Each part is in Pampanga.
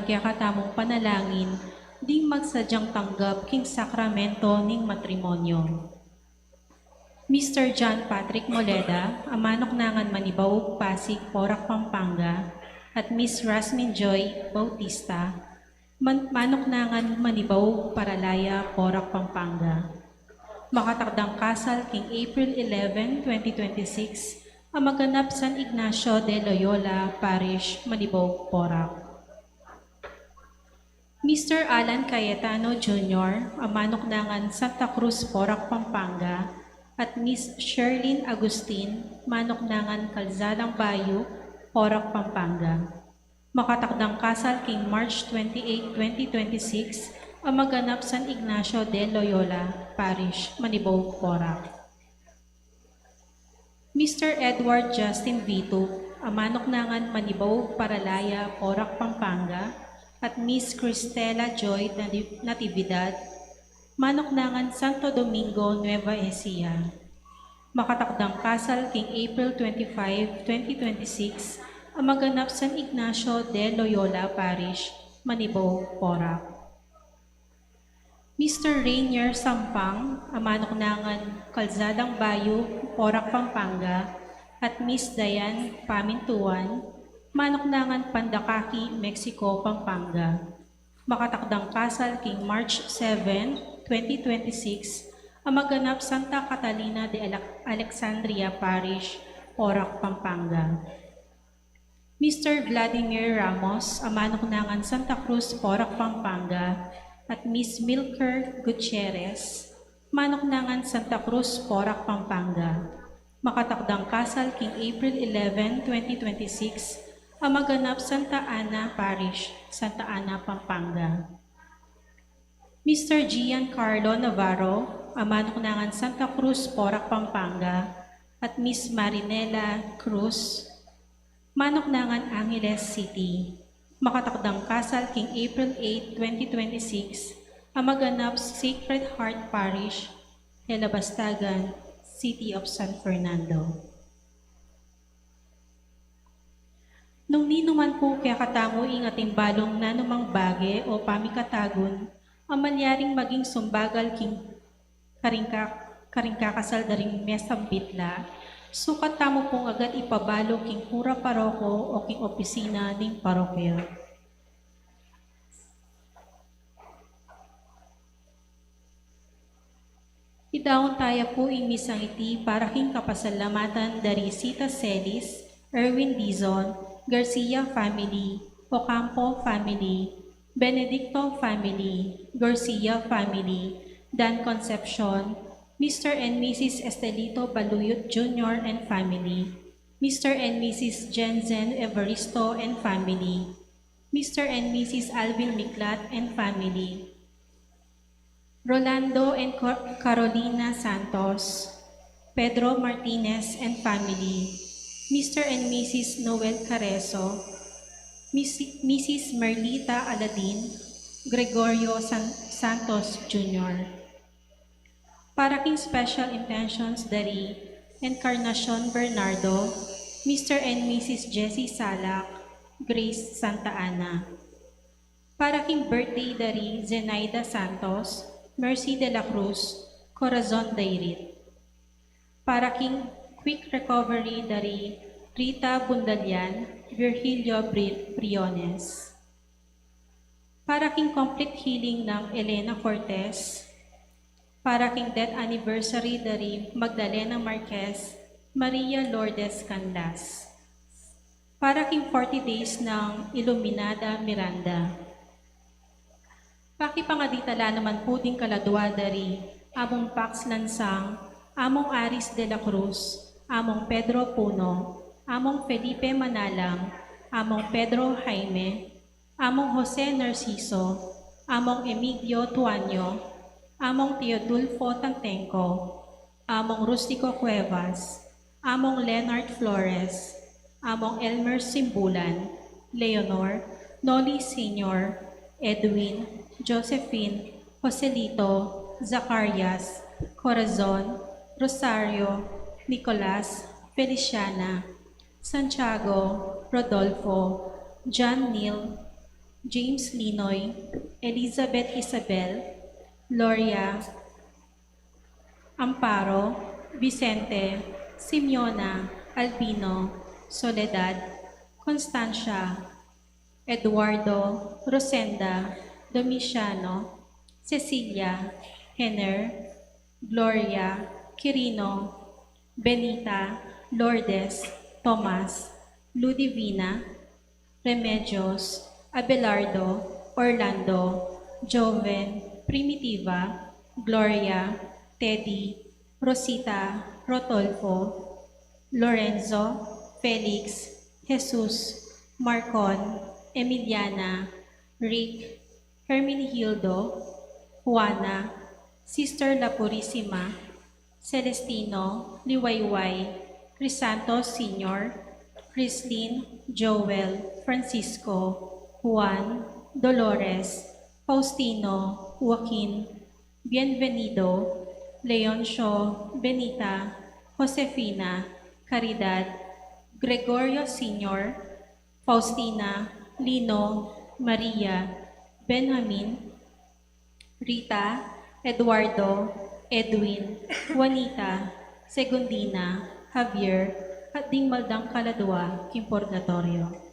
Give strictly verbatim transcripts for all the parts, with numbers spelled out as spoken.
kekatamung panalangin ding magsadyang tanggap king sakramento ning matrimonyo. Mister John Patrick Moleda, a manuknangan Manibaug, Pasig, Porac, Pampanga, at Miss Rasmin Joy Bautista, man-, manuknangan Manibaug, Paralaya, Porac, Pampanga. Makatakdang kasal king April eleven, twenty twenty-six, a maganap San Ignacio de Loyola Parish, Manibaug, Porac. Mister Alan Cayetano Junior, a manuknangan Santa Cruz, Porac, Pampanga, at Miss Sherlyn Agustin, manuknangan Calzadang Bayu, Porac, Pampanga. Makatakdang kasal king March twenty-eight, twenty twenty-six, a maganap San Ignacio de Loyola Parish, Manibaug, Porac. Mister Edward Justin Vito, a manuknangan Manibaug, Paralaya, Porac, Pampanga, at Miss Cristela Joy Nati-, Natividad, manuknangan Santo Domingo, Nueva Ecija. Makatakdang kasal king April twenty-five, twenty twenty-six, a maganap San Ignacio de Loyola Parish, Manibaug, Porac. Mister Rainier Sampang, a manuknangan Calzadang Bayu, Porac, Pampanga, at Miss Diane Pamintuan, manuknangan Pandakaki, Mexico, Pampanga. Makatakdang kasal king March seven, twenty twenty-six, a maganap Santa Catalina de Alec-, Alexandria Parish, Porac, Pampanga. Mister Vladimir Ramos, a manuknangan Santa Cruz, Porac, Pampanga, at Miss Milker Gutierrez, manuknangan Santa Cruz, Porac, Pampanga. Makatakdang kasal king April eleven, twenty twenty-six, a maganap Santa Ana Parish, Santa Ana, Pampanga. Mister Giancarlo Navarro, a manuknangan Santa Cruz, Porac, Pampanga, at Miss Marinela Cruz, manuknangan Angeles City. Makatakdang kasal king April eight, twenty twenty-six, a maganap Sacred Heart Parish, Elabastagan, City of San Fernando. Nung ninuman pu kekatamu ing atin balung nanumang bage o pamikatagun a malyaring maging sumbagal king karing ka-, karing kakasal da ring mesambit la, sukat tamu pung agad ipabalu king kura paroko o king opisina ning parokya. Idaun taya pu ing misang iti para king kapasalamatan da ri Sita Celis, Erwin Dizon, Garcia family, Ocampo family, Benedicto family, Garcia family, Dan Concepcion, Mister and Missus Estelito Baluyot Junior and family, Mister and Missus Jensen Evaristo and family, Mister and Missus Alvin Miklat and family, Rolando and Co-, Carolina Santos, Pedro Martinez and family, Mister and Missus Noel Careso, Miss-, Missus Merlita Aladin, Gregorio San-, Santos Junior. Para king special intentions da ri Encarnacion Bernardo, Mister and Missus Jessie Salak, Grace Santa Ana. Para king birthday da ri Zenaida Santos, Mercy de la Cruz, Corazon Dairit. Para king quick recovery da ri Rita Bundalian, Virgilio Bri-, Briones. Para king complete healing nang Elena Cortez. Para king death anniversary da ri Magdalena Marquez, Maria Lourdes Canlas. Para king forty days nang Iluminada Miranda. Pakipangadi tala naman pu ding kaladua da ri Among Pax Lansang, Among Aris de la Cruz, Among Pedro Puno, Among Felipe Manalang, Among Pedro Jaime, Among Jose Narciso, Among Emigdio Tuanyo, Among Teodulfo Tantengco, Among Rustico Cuevas, Among Leonard Flores, Among Elmer Simbulan, Leonor, Noli Senior, Edwin, Josephine, Joselito, Zacarias, Corazon, Rosario, Nicolas, Feliciana, Santiago, Rodolfo, John Neil, James Linoy, Elizabeth Isabel, Gloria, Amparo, Vicente, Simeona, Albino, Soledad, Constancia, Eduardo, Rosenda, Domiciano, Cecilia, Hener, Gloria, Quirino, Benita, Lourdes, Tomas, Ludivina, Remedios, Abelardo, Orlando, Joven, Primitiva, Gloria, Teddy, Rosita, Rodolfo, Lorenzo, Felix, Jesus, Marcon, Emiliana, Rick, Herminihildo, Juana, Sister La Purisima, Celestino, Liwayway, Crisanto Senior, Chrislyn, Joel, Francisco, Juan, Dolores, Faustino, Joaquin, Bienvenido, Leoncio, Benita, Josefina, Caridad, Gregorio Senior, Faustina, Lino, Maria, Benjamin, Rita, Eduardo, Edwin, Juanita, Segundina, Javier, at ding maldang kaladua king purgatoryo.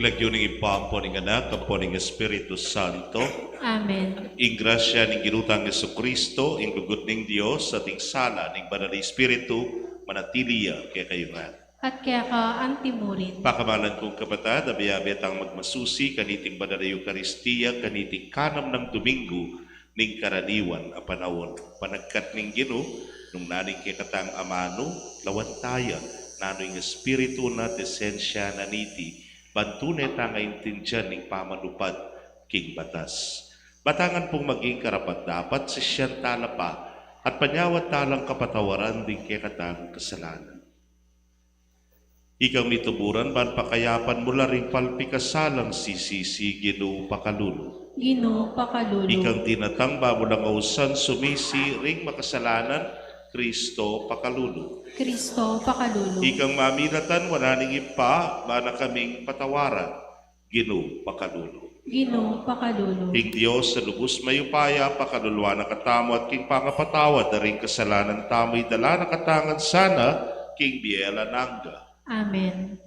Lagyu ning Ibpa, ampo ning Anak, ampo ning Espiritu Santo. Amen. Ing grasya ning Ginu tang Jesucristo, ing lugud ning Dios, at ing sala ning Banal a Espiritu, manatili ya kekayu ngan. At keka antimurin. Pakamalan kung kapatad, abe-abe tang magmasusi kaniting Banal a Eukaristia, kaniting kanam nang Domingo ning karaniwan a panaun. Panagkat ning Ginu, nung naning kekatang amanu, lawan taya nanu ing espiritu na at esensya na niti, ban tune tang aintindian ning pamanupad king batas. Ba ta ngan pung maging karapat-dapat, sisian tala pa, at panyawad talang kapatawaran ding kekatang kasalanan. Ikang mituburan ban pakayapan mu la ring palpikasalang sisisi, Ginu, pakalulu. Ginu, pakalulu. Ikang dinatang ba mu lang ausan sumisi ring makasalanan, Kristo, pakalulu. Kristo, pakalulu. Ikang mamilatan wanan ning Ibpa, ban na kaming patawaran, Ginu, pakalulu. Ginu, pakalulu. Ing Dios a lubus mayupaya, pakaluluan na katamu at king pangapatawad da ring kasalanan tamu, idala na katamu ngan sana king bie alang angga. Amen.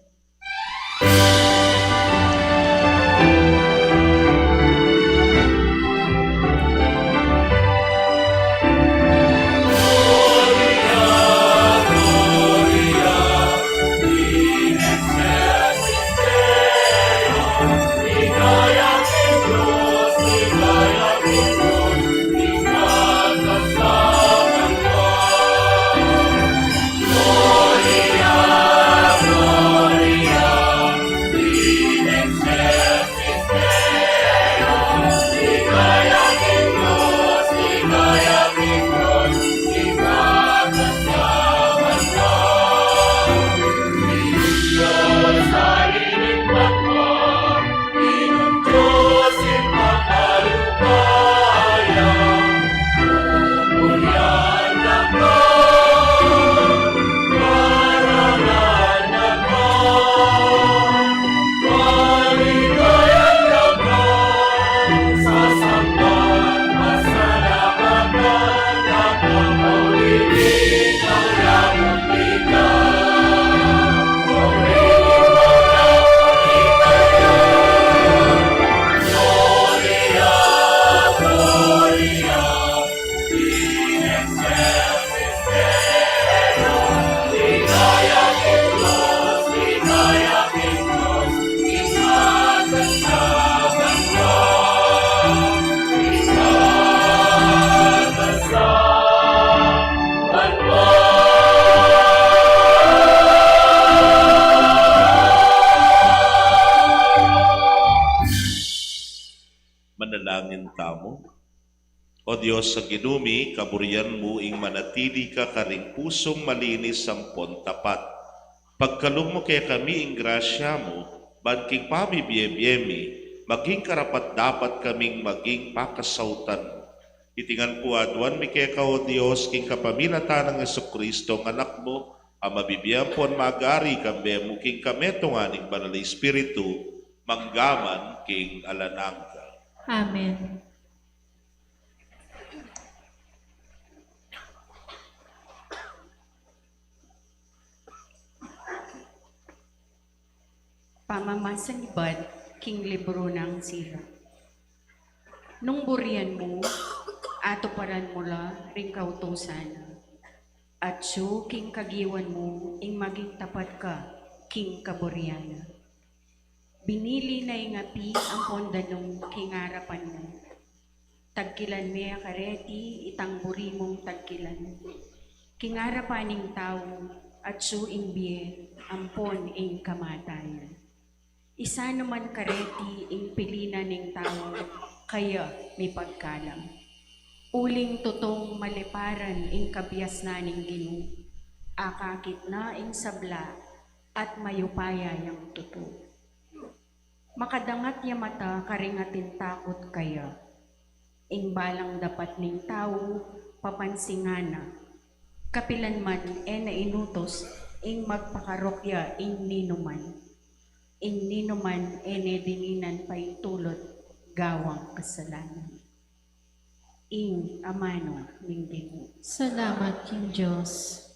Manalangin tamu. O Dios a Ginu mi, kaburian mu ing manatili ka karing pusung malinis ampon tapat. Pagkalub mu kekami ing grasya mu, ban king pamibie-bie mi, maging karapat-dapat kaming maging pakasautan mu. Iti ngan pu aduan mi keka, O Dios, king kapamilatan nang Jesucristo, ing Anak mu, a mabibie ampon mag-ari kambe mu king kametungan ning Banal a Espiritu, mangga man king alang angga. Amen. Pamamasan ibat king libru nang Sira. Nung burian mu, atuparan mu la ring kautusan na. Atsu king kagiwan mu ing maging tapat ka king kaburian na. Binili na ing api ampon danum king arapan mu. Tagkilan me kareti itang buri mung tagkilan. King arapan ning tau, atsu ing bie ampon ing kamatayan. Isa naman kareti ing pili na ning tau, kaya mipagkalam. Uling tutung maleparan ing kabiasnan ning Ginu, akakit na ing sabla at mayupaya yang tutu. Makadangat ya mata karing atin takut kaya. Ing balang dapat ning tau, papansingan na. Kapilan man e na inutus ing magpakarok ya ing ninuman. Ing ninuman e ne dininan paintulut gawang kasalanan. Ing amanu ning Ginu. Salamat king Dios.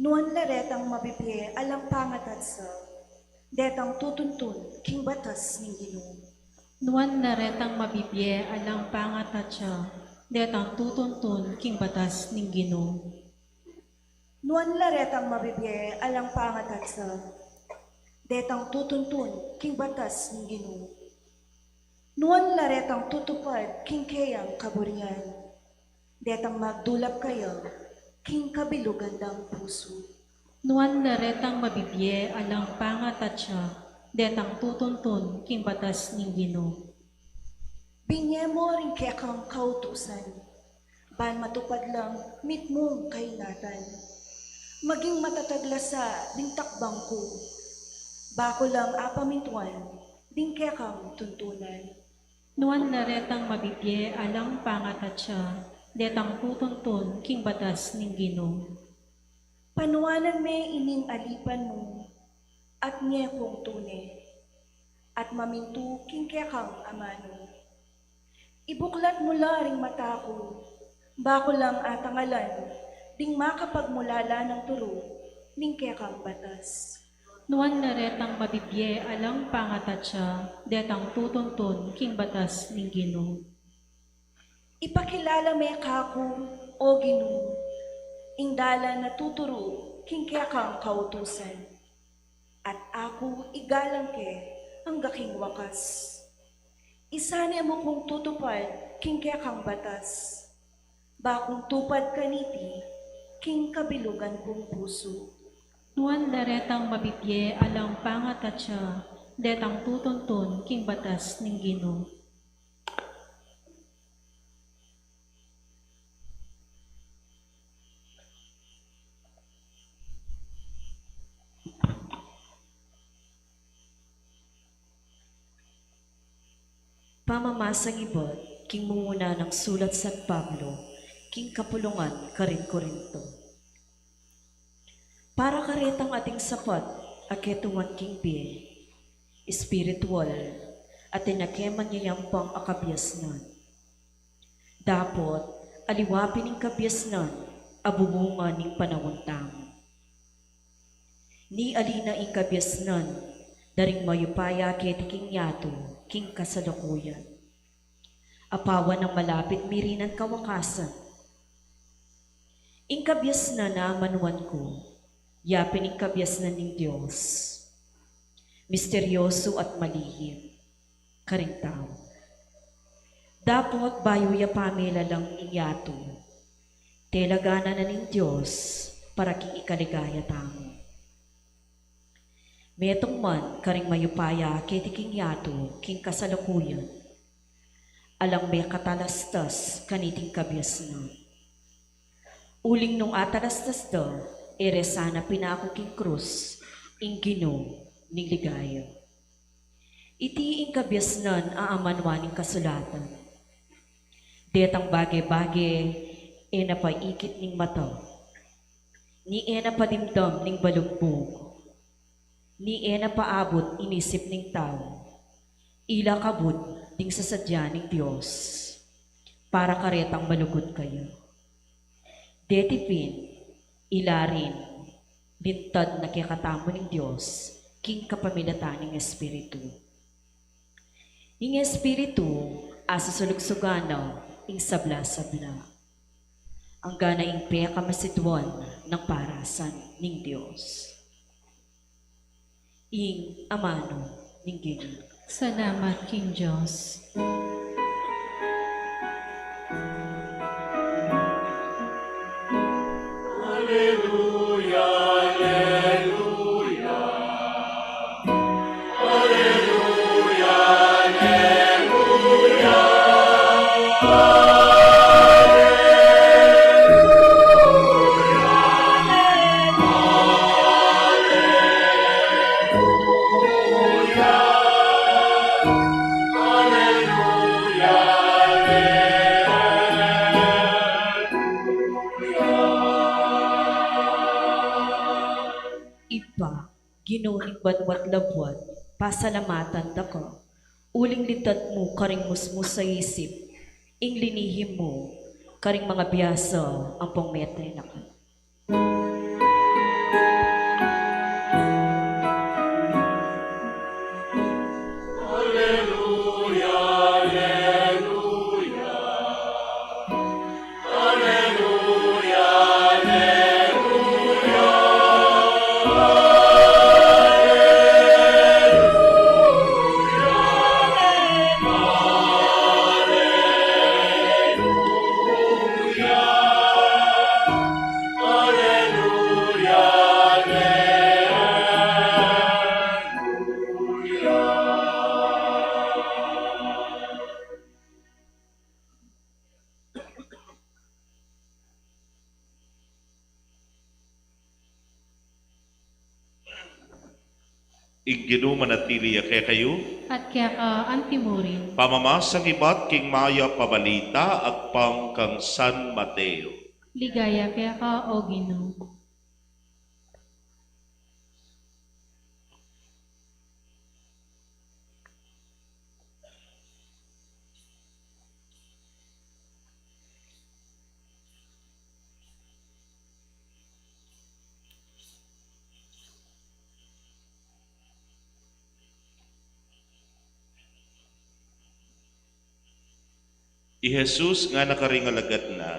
Nuan la retang mabibie alang pangatatsa, detang tutuntun king batas ning Ginu. Nuan la retang mabibie alang pangatatsa, detang tutuntun king batas ning Ginu. Nuan la retang mabibie alang pangatatsa, detang tutuntun king batas ning Ginu. Nuan la retang tutupad king keyang kaburian, detang magdulap kaya king kabilugan dang pusu. Nuan la retang mabibie alang pangatatsa, detang tutuntun king batas ning Ginu. Binye mo ring kekang kautusan, ban matupad lang mitmung kaingatan. Maging matatag la sa ding takbang ku, ba ku lang apamintuan ding kekang tuntunan. Nuan la retang mabibie alang pangatatsa, detang tutuntun king batas ning Ginu. Panuanan me ining alipan mu, at nye kung tune, at mamintu king kekang amanu. Ibuklat mu la ring mata ku, ba ku lang atangalan ding makapagmulala nang turu ning kekang batas. Nuan la retang mabibie alang pangatatsa, detang tutuntun king batas ning Ginu. Ipakilala me kaku, O Ginu, ing dalan a tuturu king kekang kautusan, at aku igalang ke angga king wakas. Isane mu kung tutupad king kekang batas, ba kung tupad kaniti king kabilugan kung pusu. Nuan la retang mabibie alang pangatatsa, detang tutuntun king batas ning Ginu. Pamamasang ibat king mumuna nang sulat San Pablo king kapulungan karin Korinto. Para karetang ating sapat a ketuan king bie espiritual, atin a keman yayampang a kabiasnan. Dapot aliwa pin ing kabiasnan a bubungan ning panaun tamu. Ni ali na ing kabiasnan da ring mayupaya keti king yatu king kasalukuyan, a pawan nang malapit mirinan kawakasan. Ing kabiasnan a amanuan ku, ya pin ing kabiasnan ning Dios, misteryosu at malihim karing tau. Dapot bayu ya pamilalang ing yatu, telaganan na ning Dios para king ikaligaya tamu. Metung man karing mayupaya keti king yatu king kasalukuyan, alang mekatalastas kaniting kabiasnan. Uling nung atalastas da, e re sana pinaku king krus ing Ginu ning ligaya. Iti ing kabiasnan a amanuan ning kasulatan. Detang bage-bage e na paikit ning mata, ni e na padimdam ning balugbug, ni e na paabut inisip ning tau, ila kabud ding sasadya ning Dios para karetang malugud kaya. Deti pin, ila rin lintad na kekatamu ning Dios king kapamilatan ning Espiritu. Ing Espiritu a susulugsugan na ing sabla-sabla, angga na ing pekamasidwan nang parasan ning Dios. Ing amanu ning Ginu. Salamat king Dios. Aleluya, aleluya. Aleluya, aleluya. Ibpa, Ginu ning banua't labuad, pasalamatan da ka, uling lintad mu karing musmus a isip ing linihim mu karing mangabiasa ampong metengan. Ing Ginu manatili ya kekayu. At keka antimurin. Pamamasang ibat king mayap a balita agpang kang San Mateo. Ligaya keka, O Ginu. I Jesus ngana karing alagad na,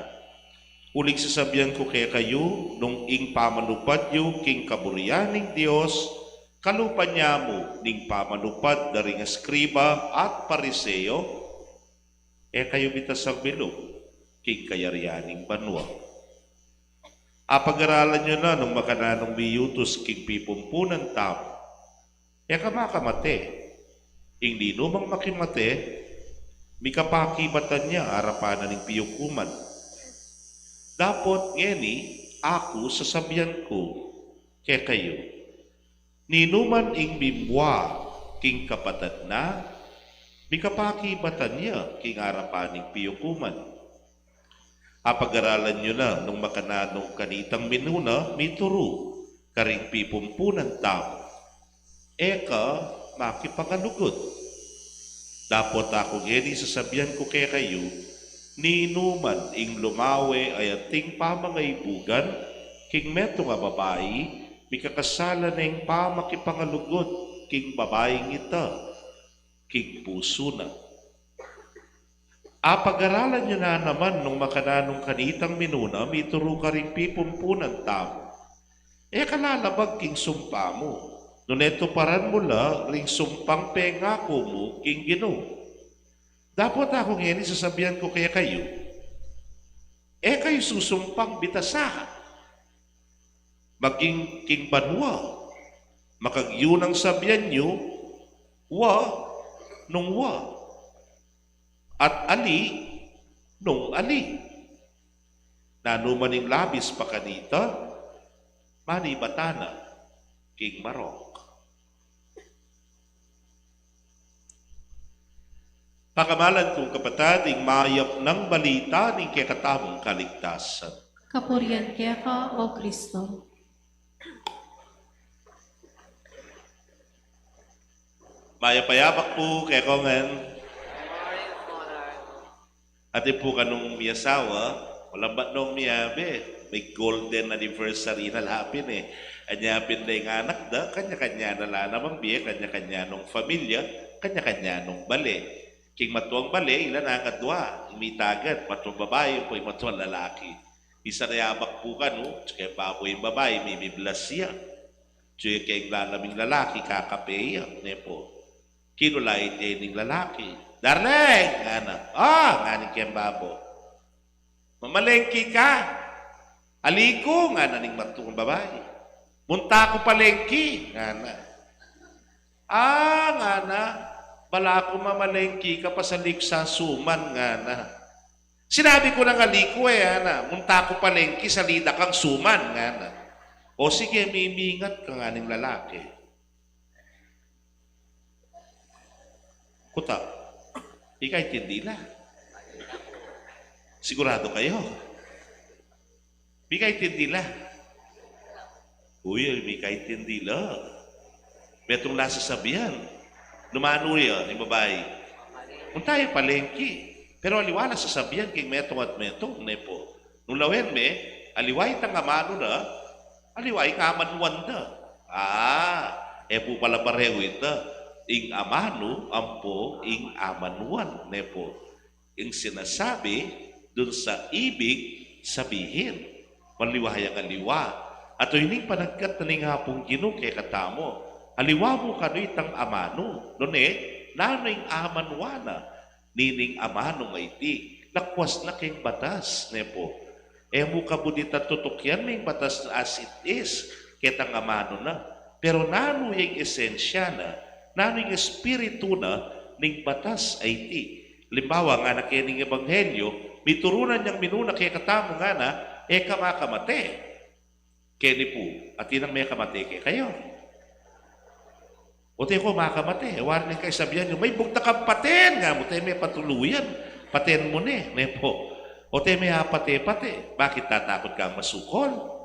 "Uling sasabian ku kekayu, nung ing pamanupad yu king kaburian ning Dios kalupa ne mu ning pamanupad da ring eskriba at Pariseo, e kayu bitasang bilug king kayarian ning banua. Apagaralan yu na nung makananung miyutus king pipumpunan tamu. E ka makamate. Ing ninumang makimate, mikapakibatan ya arapan na ning piyukuman. Dapot ngeni, aku sasabian ku kekayu, ninuman ing mimua king kapatad na, mikapakibatan ya king arapan ning piyukuman. Apagaralan yu na nung makananu kanitang minuna mituru karing pipumpunan tamu. E ka makipangalugud. Dapot aku ngeni sasabian ku kekayu, ninuman ing lumawe a ating pamangaibugan king metung a babai, mikakasala neng pamakipangalugud king babaing ita king pusu na. Apagaralan yu na naman nung makananung kanitang minuna mituru karing pipumpunan tamu. E ka lalabag king sumpa mu, nune tuparan mu la ring sumpang pengaku mu king Ginu. Dapot aku ngeni sasabian ku kekayu, e kayu susumpang bitasa, maging king banua, makagyu nang sabian yu, wa nung wa, at ali nung ali. Nanu man ing labis pa kanita, manibatan na king marok." Pakamalan kung kapatad, ing mayap nang balita ning kekatamung kaligtasan. Kapurian keka, O Kristo. Mayap a yabak pu kekongan. Ati pu kanung miyasawa, malambat nong miyabe, may golden anniversary na la pin e. Anya pin deng anak da, kanya-kanya na la naman bie, kanya-kanya nong familia, kanya-kanya nong bale. King matuang bale, ila na kadua, ing mitagad, matuang babai, ampo ing matuang lalaki. Misan a yabak pu kanu, tsaka babu ing babai, mimiblas ya. Tsaka ing lalaming lalaki, kakape ya, ne pu. Kinula iti ning lalaki. "Darling!" ngana. "Ah," ngana ning keng babu. "Mamalengki ka?" "Ali ku," ngana ning matuang babai. "Munta ku palengki," ngana. "Ah," ngana, "bala ku mamalengki ka, pasali ku sa suman," ngana. "Sinabi ku nang ali ku e," ngana, "munta ku palengki, sali da kang suman," ngana. "O sige, mimingat ka," ngana ning lalaki. Kuta, mikaintindi la? Sigurado kayu? Mikaintindi la? Uy, mikaintindi la. Metung la sasabian. Nung manu ya ning babai, "Munta ya palengki." Pero aliwa la sasabian king metung at metung, ne pu. Nung lawen me, aliwa itang amanu na, aliwa ing amanuan da. Ah, e pu pala parehu ita, ing amanu ampo ing amanuan, ne pu. Ing sinasabi dun sa ibig sabihin, maliwa yang aliwa. At o ining panagkat na ning Apung Ginu kekatamu, aliwa mu kanu itang amanu, nune, nanu ing amanuan na? Nining amanu a iti, lakwas na keng batas, ne pu. E mu kabud itang tutukian ing batas na as it is, ketang amanu na. Pero nanu ya ing esensya na, nanu ing espiritu na ning batas a iti? Alimbawa, ngana keni ning ebanghelyo, mituru na yang minuna kekatamu, ngana, e ka makamate. Keni pu, atin nang mekamate kekayu? O te ko makamate, wari ning kaisabyan yu, "May bugtak kang paten," nga mu, "Te me patuluyan, paten mu ne," ne po. O te me apate-pate, "Bakit tatakot kang masukol?"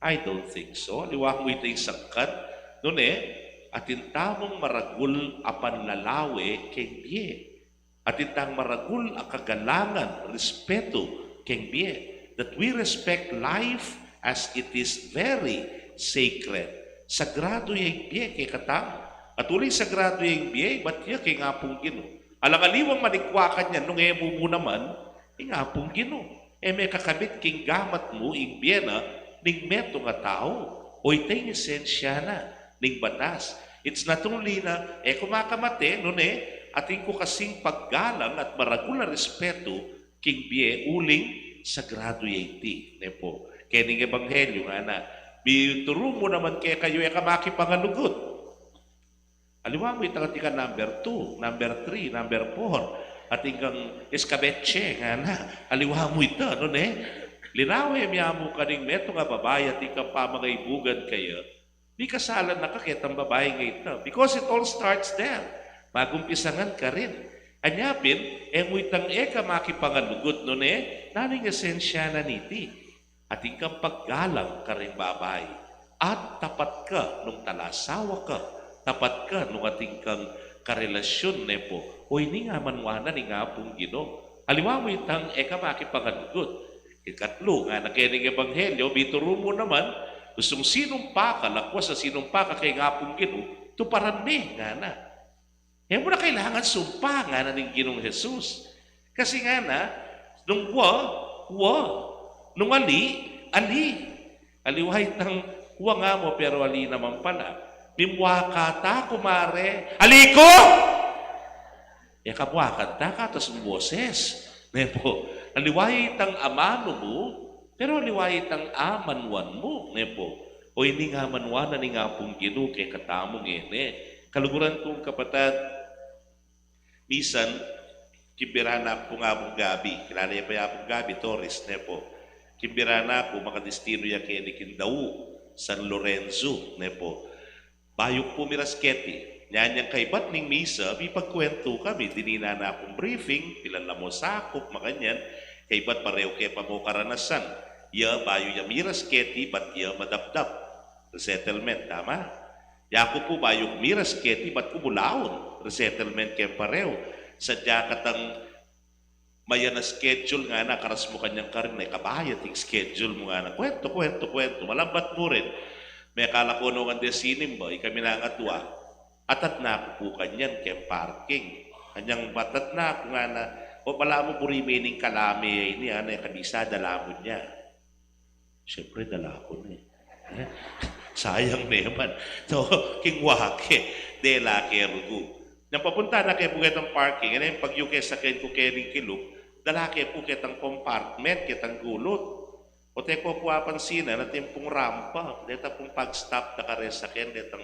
I don't think so. Aliwa mu ita ing sangkan, nune, atin tamung maragul a panlalawe keng bie. Atin tang maragul a kagalangan, respetu keng bie. That we respect life as it is very sacred. Sagrado ya ing bie kekatamu. At uling sagrado ya ing bie, ibat ya keng Apung Ginu. Alang aliwang malikwa kanyan nung e mu mu naman ing Apung Ginu. E me kakabit king gamat mu ing bie na ning metung a tau. O ita ing esensya na ning batas. It's not only na e ku makamate, nune, atin ku kasing paggalang at maragul a respetu king bie uling sagrado ya iti, ne po. Keni ing ebanghelyo ngana, "Mituru mu naman kekayu, e ka makipangalugut." Aliwa mu itang atin kang number two, number three, number four, atin kang eskabetse ngana. Aliwa mu ita, nune, "Linawe me mu karing metung a babai atin kang pamangaibugan kaya, mikasalan na ka ketang babaing ita." Because it all starts there. Magumpisa ngan karin. Anya pin, e mu itang e ka makipangalugut, nune, nanu ing esensya na niti? Atin kang paggalang karing babai. At tapat ka nung talasawa ka. Tapat ka nung atin kang karelasyun, ne po. O ini ing amanuan na ning Apung Ginu. Aliwa mu itang e ka makipangalugut. Ikatlu, ngana keni ing ebanghelyo, "Mituru mu naman, nung sinumpa ka, lakwas a sinumpa ka keng Apung Ginu, tuparan me," ngana. E mu na kailangan sumpa, ngana ning Ginung Jesus. Kasi ngana, nung wa, wa. Nung ali, ali. Aliwa itang wa nga mu, pero ali naman pala. "Mimwaka ta, kumare." Ali ku! E ka mwakan ta, katas ing boses. Ne po, aliwa itang amanu mu, pero aliwa itang amanuan mu, ne po. O ini ing amanuan na ning Apung Ginu kekatamu ngeni. Kaluguran kung kapatad, misan, kimbira na ku pung Apung Gabi, kilala ya pa ya Apung Gabi Torres, ne po. Kimbira na ku, makadestinu ya keni king Dau, San Lorenzo, ne po. Bayu ku pu miras keti. Nyan yang kaibat ning misa, mipagkwentu kami, dininan na kung briefing, pilan la mu sakup, makanyan, kaibat pareho ke pa mu karanasan. Ya, bayu ya miras keti, ibat ya madapdap. Resettlement, tama? Yaku pu, bayu ku miras keti, ibat ku bulaun. Resettlement keng pareho. Sadya katang mayan a schedule ngana, karas mu kanyan karin, e ka ba ya ating schedule mu ngana. Kwentu, kwentu, kwentu. Malambat mu rin. Mekala ku nung ande sinimba, ikami nang atua. Atat na ku pu kanyan keng parking. Kanyang atat na ku ngana, o balamu buri me ning kalame ini, ana, e ka bisa dalamun ya. Siyempre, dala ku ne. Eh? Sayang naman. So, king wake, dela ke rugu. Nang papunta na ke pu ketang parking, e na ing pagyu ke saken ku keni kilub, dala ke pu ketang compartment, ketang gulut. O te ko pu apansinan, atin pung rampa, deta pung pag-stop da kare saken, detang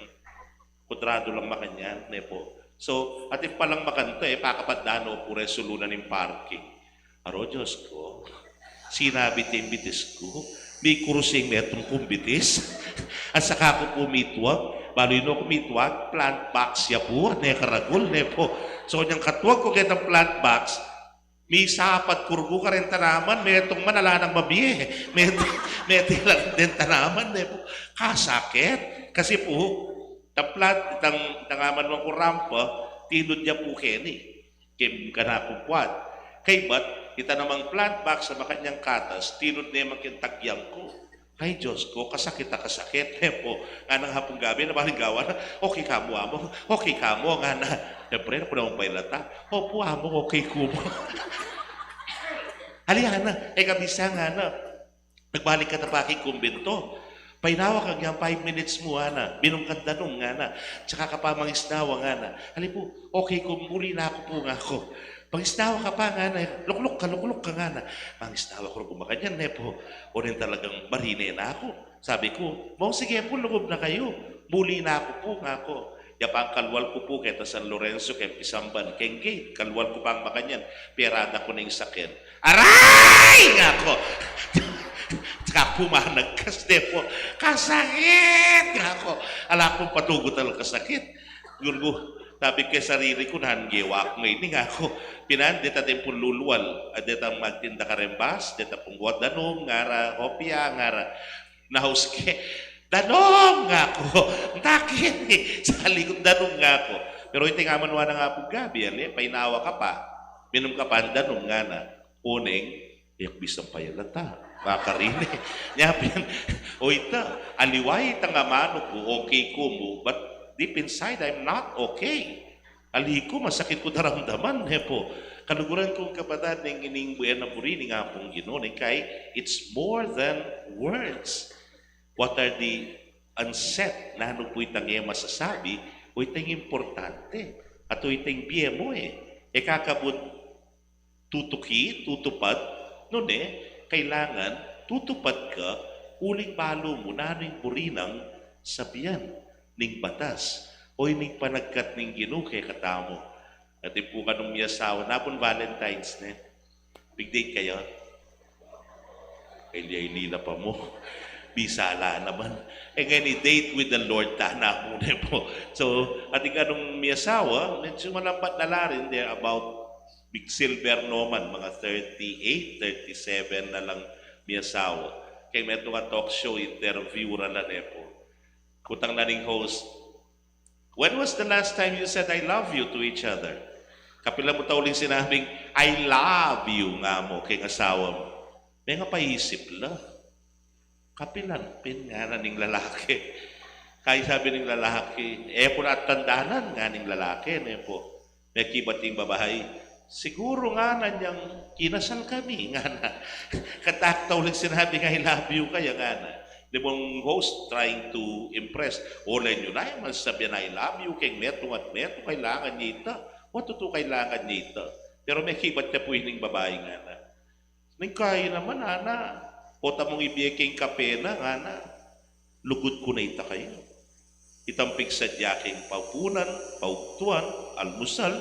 kuadradu lang makanyan, ne po. So, atin palang makanta, e, pakapat da no pu re sulu na ning parking. Aro, Diyos ku, sinabi te ing bitis ku, mikurus ing metung kung bitis. At saka ku pu mitwag, balu no ku mitwag, plant box ya pu, ne karagul, ne po. So, nyang katwag ku ketang plant box, misapat ku rugu kareng tanaman, metung man ala nang mabie. Met-, mete lang deng tanaman, ne po. Kasakit. Kasi pu, itang plant, itang, itang amanuan kung rampa, tinud ya pu keni. King kanakung puat. Kaybat, itang namang plant box a makanyan katas, tinud ne man king tagyang ku. Ay, Diyos ku, kasakit a kasakit, ne po. Nganang Apung Gabi, na baling gawa na, "Okay ka mu, Among? Okay ka mu?" ngana. Siyempre, aku namang pailata, "Opu, Among, okay ku mu." Ali, ngana, e ka bisa, ngana. Nagbalik kata pa king kumbinto. Painawa kang yang five minutes mu, ngana. Minum kang danum, ngana. Tsaka ka pa mangisnawa, ngana. Ali pu, "Okay ku, muli na ku pu," ngaku. Mangisnawa ka pa, ngana. "Lukluk ka, lukluk ka," ngana. Mangisnawa ku rugu makanyan, ne po. O rin talagang marine na ku. Sabi ku, "Mong, sige pu, lugub na kayu. Muli na ku pu," ngaku. Ya pang kalwal ku pu keta San Lorenzo, keng pisamban, keng gate. Kalwal ku pang makanyan, piyarada ku na ing saken. "Aray!" ngaku. Tsaka pu managkas, ne po. "Kasakit!" ngaku. Ala kung patugutan kasakit. Gurgu, sabi ke sarili ku, "Nanu ing gewa ku ngeni?" ngaku. Pinan, deta deng pun lulual, a deta magtinda kareng bas, deta pun, "Danum," ngara, "hopia," ngara. Naus ke, "Danum," ngaku. Ntakin, sa likut, "Danum," ngaku. Pero ita ing amanuan nang Apung Gabi, ale, painawa ka pa, minum ka pa ning danum, ngana. Oneng, e ku bisang payalata, makarine. Nya pin, o ita, aliwa itang amanu ku, okay ku mu, but deep inside, I'm not okay. Ali ku, masakit ku daramdaman, e pu. Kaluguran kung kapatad, ning, ning buen a buri ning Apung Ginu, ning kai, it's more than words. What are the unsaid? Nanu pu itang e masasabi, o itang importante, at o itang bie mu e. E ka kabud tutuki, tutupad, nune, kailangan tutupad ka uling balu mu nanu ing buri nang sabian ning batas, o ining panagkat ning Ginu kekatamu. Atin pu kanung miyasawa, napun Valentine's ne. Pig-date kayu? Kaya ili la pa mu. Bisa la naman. E ngeni, date with the Lord tana mu ne pu. So, atin kanung miyasawa, medyo malambat na la rin, they're about big silver no man, mga thirty-eight, thirty-seven na lang miyasawa. Keng metung a talk show, interview ra la ne pu. Kutang na ning host, "When was the last time you said 'I love you' to each other?" Kapilan mu ta uling sinabing, "I love you," nga mu keng asawa mu? Mengapaisip la. "Kapilan pin?" ngana ning lalaki. Kaya sabi ning lalaki, "E ku na tandanan," ngana ning lalaki, ne pu. Mekibat ing babai, "Siguru," ngana, "niang kinasal kami," ngana. Katak ta uling sinabing, "I love you," kaya ngana. Di bang host trying to impress? Ole yu na, e man sabian, "I love you," keng metung at metung, kailangan ya ita. Wa tutu kailangan ya ita. Pero mekibat ya pu ining babai, ngana. Ning kai naman, ngana, pota mung ibie keng kape na, ngana, lugud ku na ita kaya. Itang pigsadya keng paupunan, paugtuan, almusal,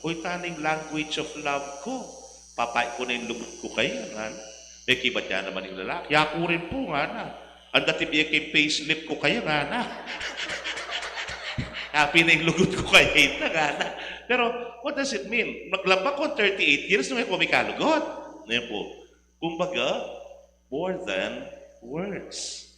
o ita na ing language of love ku. Papait ku na ing lugud ku kaya, ngana. Mekibat ya naman ing lalaki, "Aku rin pu," ngana. "Anda ti bie keng payslip ku kaya?" ngana. "Api na ing lugud ku kaya ita," ngana. Pero, what does it mean? Maglaba ku thirty-eight years nung e ku mikalugud. Ne pu. Kumbaga, more than words.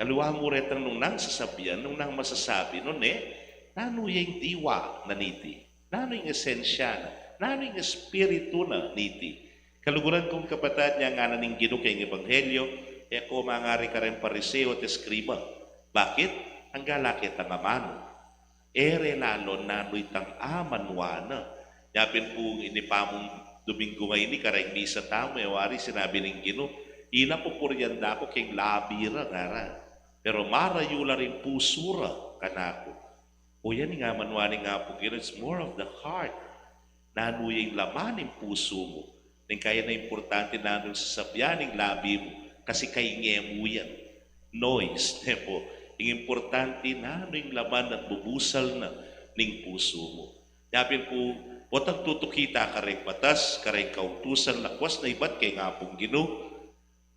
Aliwa mu retang nung nang sasabian, nung nang masasabi, nune, nanu ya ing diwa na niti? Nanu ing esensya na? Nanu ing espiritu na niti? Kaluguran kung kapatad, nya ngana ning Ginu keng Ebanghelyo, "E ko mangari kareng Pariseo at eskriba." Bakit? Angga la ketang amanu. E re lalon nanu itang amanuan na. Nya pin pu ini pamung Domingo ngeni kareng misa tamu, e wari sinabi ning Ginu, "Ila pupurian da ku keng labi ra," ngara. "Pero marayu la ring pusu ra kanaku." O yan ing amanuan ning Apung Ginu, it's more of the heart. Nanu ya ing laman ning pusu mu? Ning kaya na importante nanu ing sasabian ning labi mu, kasi kainge mu yan. Noise, ne pu. Ing importante nanu ing laman at bubusal na ning pusu mu. Nya pin pu, potang tutuki ta kareng batas, kareng kautusan, lakwas na ibat keng Apung Ginu.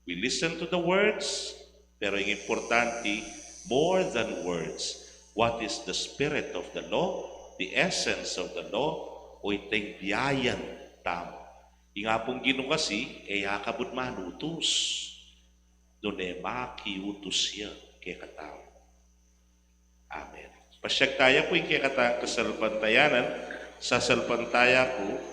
We listen to the words, pero ing importante, more than words, what is the spirit of the law, the essence of the law, o itang biayan tamu? Ing Apung Ginu kasi, e ya kabud manutus, nune makiutus ya kekatamu. Amen. Pasiag taya pu ing kekatang kasalpantayanan, sasalpantaya ku.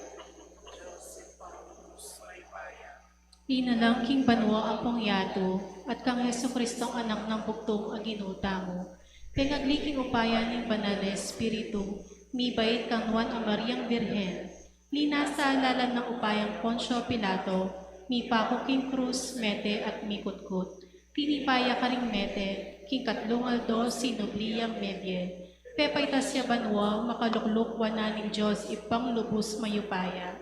Linalang king banua ampong yatu, at kang Jesucristong Anak nang bugtung a Ginu tamu, pengagli king upaya ning Banal a Espiritu, mibait kang Nuan a Mariang Birhen, linasa lalam nang upayang Poncio Pilato, mipaku king krus, mete at mikutkut. Tinipa ya karing mete, king katlung aldo sinubli yang mebie. Pepaitas ya banua, makalukluk wanan ning Dios Ibpang lubus mayupaya.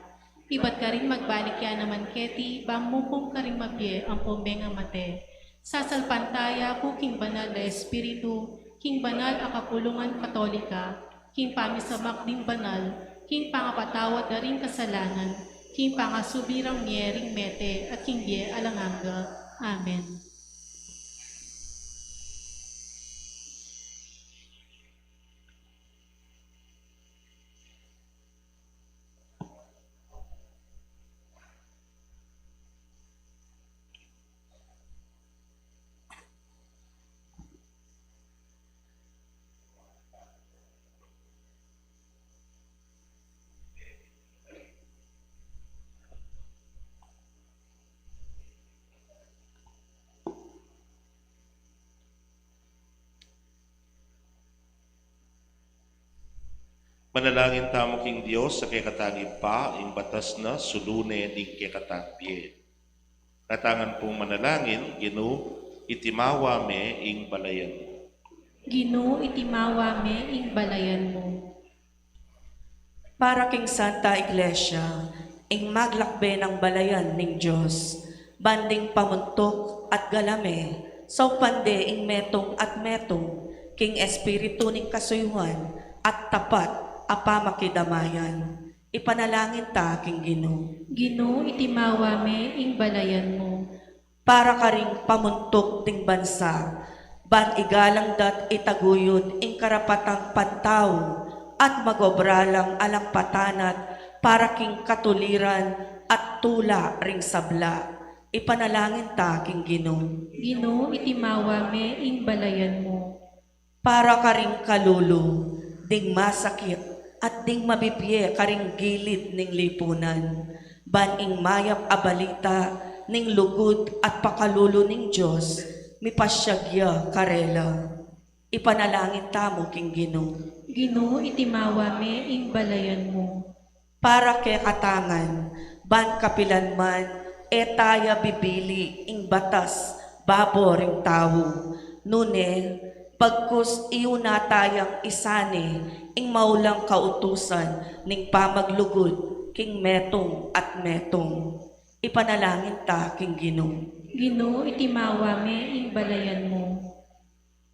Ibat karin magbalik ya naman keti, bang mukum karing mabie ampong mengamate. Sasalpantaya ku king Banal a Espiritu, king banal a kapulungan Katolika, king pamisamak ding banal, king pangapatawad da ring kasalanan, king pangasubli rang mie ring mete, at king bie alang angga. Amen. Manalangin tamu king Dios a kekatang Ibpa, ing batas na sulu ne ding kekatang bie. Katangan pung manalangin, Ginu, itimawa me ing balayan mu. Ginu, itimawa me ing balayan mu. Para king Santa Iglesia, ing maglakbe nang balayan ning Dios, ban ding pamuntuk at galame, saupan de ing metung at metung, king espiritu ning kasuyuan, at tapat a pamakidamayan. Ipanalangin ta king Ginu. Ginu, itimawa me ing balayan mu. Para karing pamuntuk ding bansa, ban igalang da't itaguyud ing karapatang pantau, at magobra lang alang patanat para king katuliran at tula ring sabla. Ipanalangin ta king Ginu. Ginu, itimawa me ing balayan mu. Para karing kalulu ding masakit at ding mabibie karing gilid ning lipunan, ban ing mayap a balita ning lugud at pakalulu ning Dios mipasyag ya karela. Ipanalangin tamu king Ginu. Ginu, itimawa me ing balayan mu. Para kekatangan, ban kapilan man e taya bibili ing batas babo ring tau, nune bagkus iyuna tayang isane ing maulang kautusan ning pamaglugud king metung at metung. Ipanalangin ta king Ginu. Ginu, itimawa me ing balayan mu.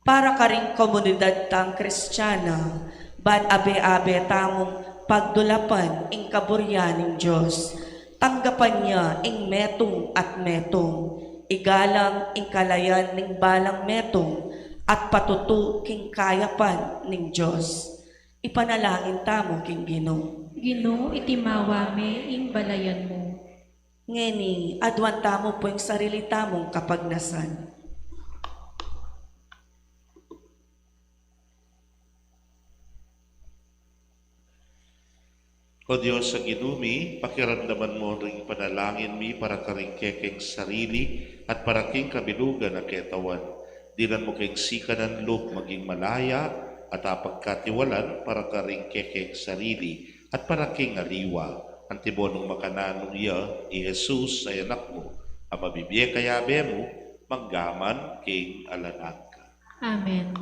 Para karing komunidad tang Kristiana, ban abe-abe tamung pagdulapan ing kaburian ning Dios, tanggapan ya ing metung at metung, igalang ing kalayan ning balang metung, at patutu king kayapan ning Dios. Ipanalangin tamu king Ginu. Ginu, itimawa me ing balayan mu. Ngeni, aduan tamu pu ing sarili tamung kapagnasan. O Dios a Ginu mi, pakiramdaman mu ring panalangin mi para karing kekeng sarili at para king kabilugan a ketawan. Dinan mu keng sikanan lub maging malaya at apagkatiwalan para karing kekeng sarili at para king aliwa. Antimo nung makananu ya i Jesus a Anak mu, a mabibie kayabe mu, mangga man king alang angga. Amen.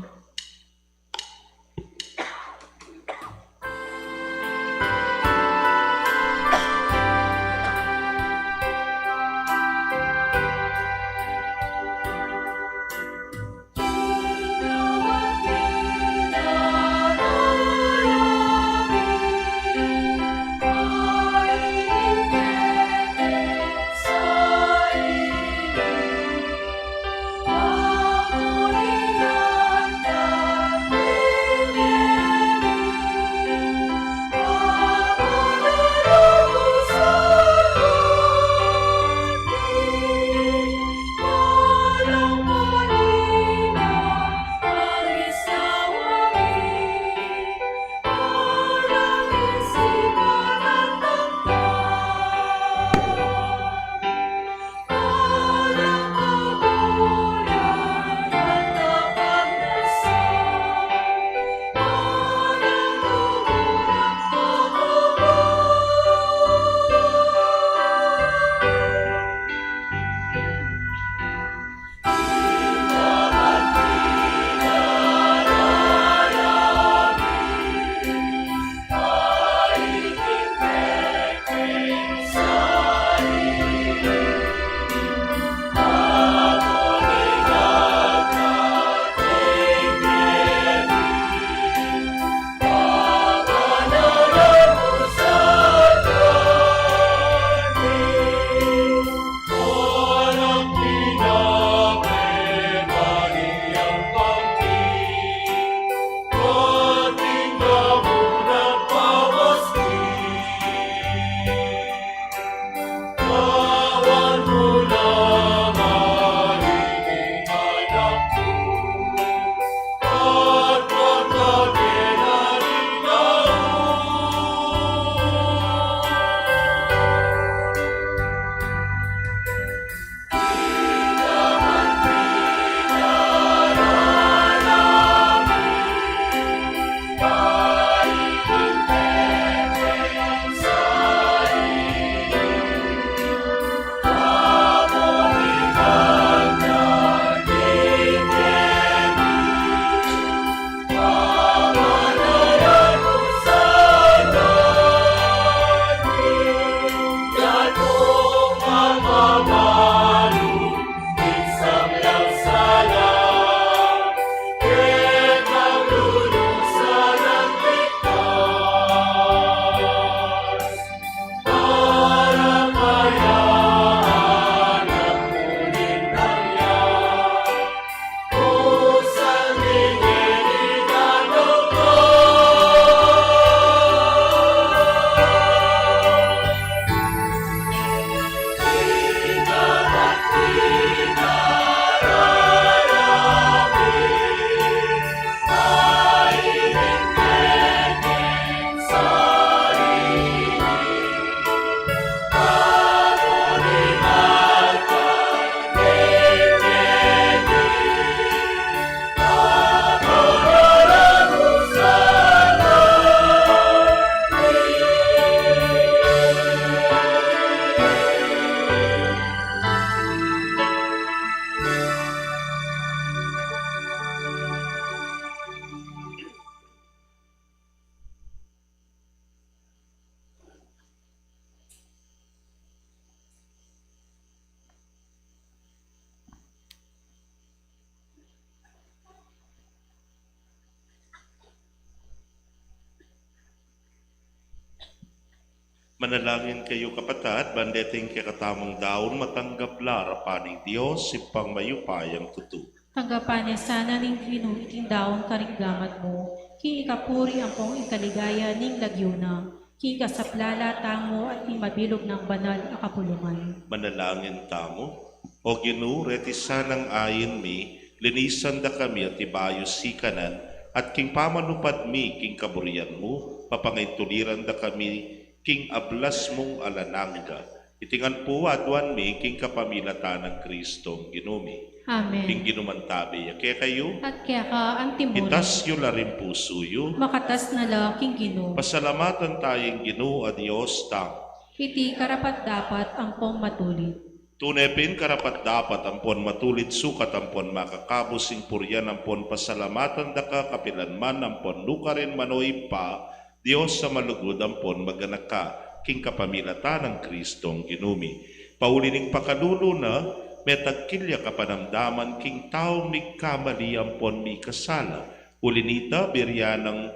Manalangin kayu, kapatad, ban deting kekatamung daun matanggap la arapan ning Dios, Ibpang mayupayang tutu. Tanggapan na sana ning Ginu iting daun karing gamat mu, king ikapuri ampong ikaligaya ning lagyu na, king ikasaplala tamu at king mabilug nang banal a kapulungan. Manalangin tamu. O Ginu, reti sanang ain mi, linisan da kami at ibayu sikanan, at king pamanupad mi king kaburian mu, papangaituliran da kami king ablas mung alang angga. Iti ngan pu aduan mi king kapamilatan nang Kristong Ginu mi. Amen. Ing Ginu mantabe ya kekayu. At keka antimurin. Itas yu la ring pusu yu. Makatas na la king Ginu. Pasalamatan taya ing Ginu a Dios tamu. Iti karapat-dapat ampong matulid. Tune pin karapat-dapat ampon matulid sukat ampon makakabus ing purian ampon pasalamatan da ka kapilan man ampon nukarin man, o Ibpa, Dios a malugud ampon maganaka king kapamilatan nang Kristong Ginu mi. Pauli ning pakalulu na, metagkil ya kapanamdaman king taung migkamali ampon mikasala. Uli nita, buri ya nang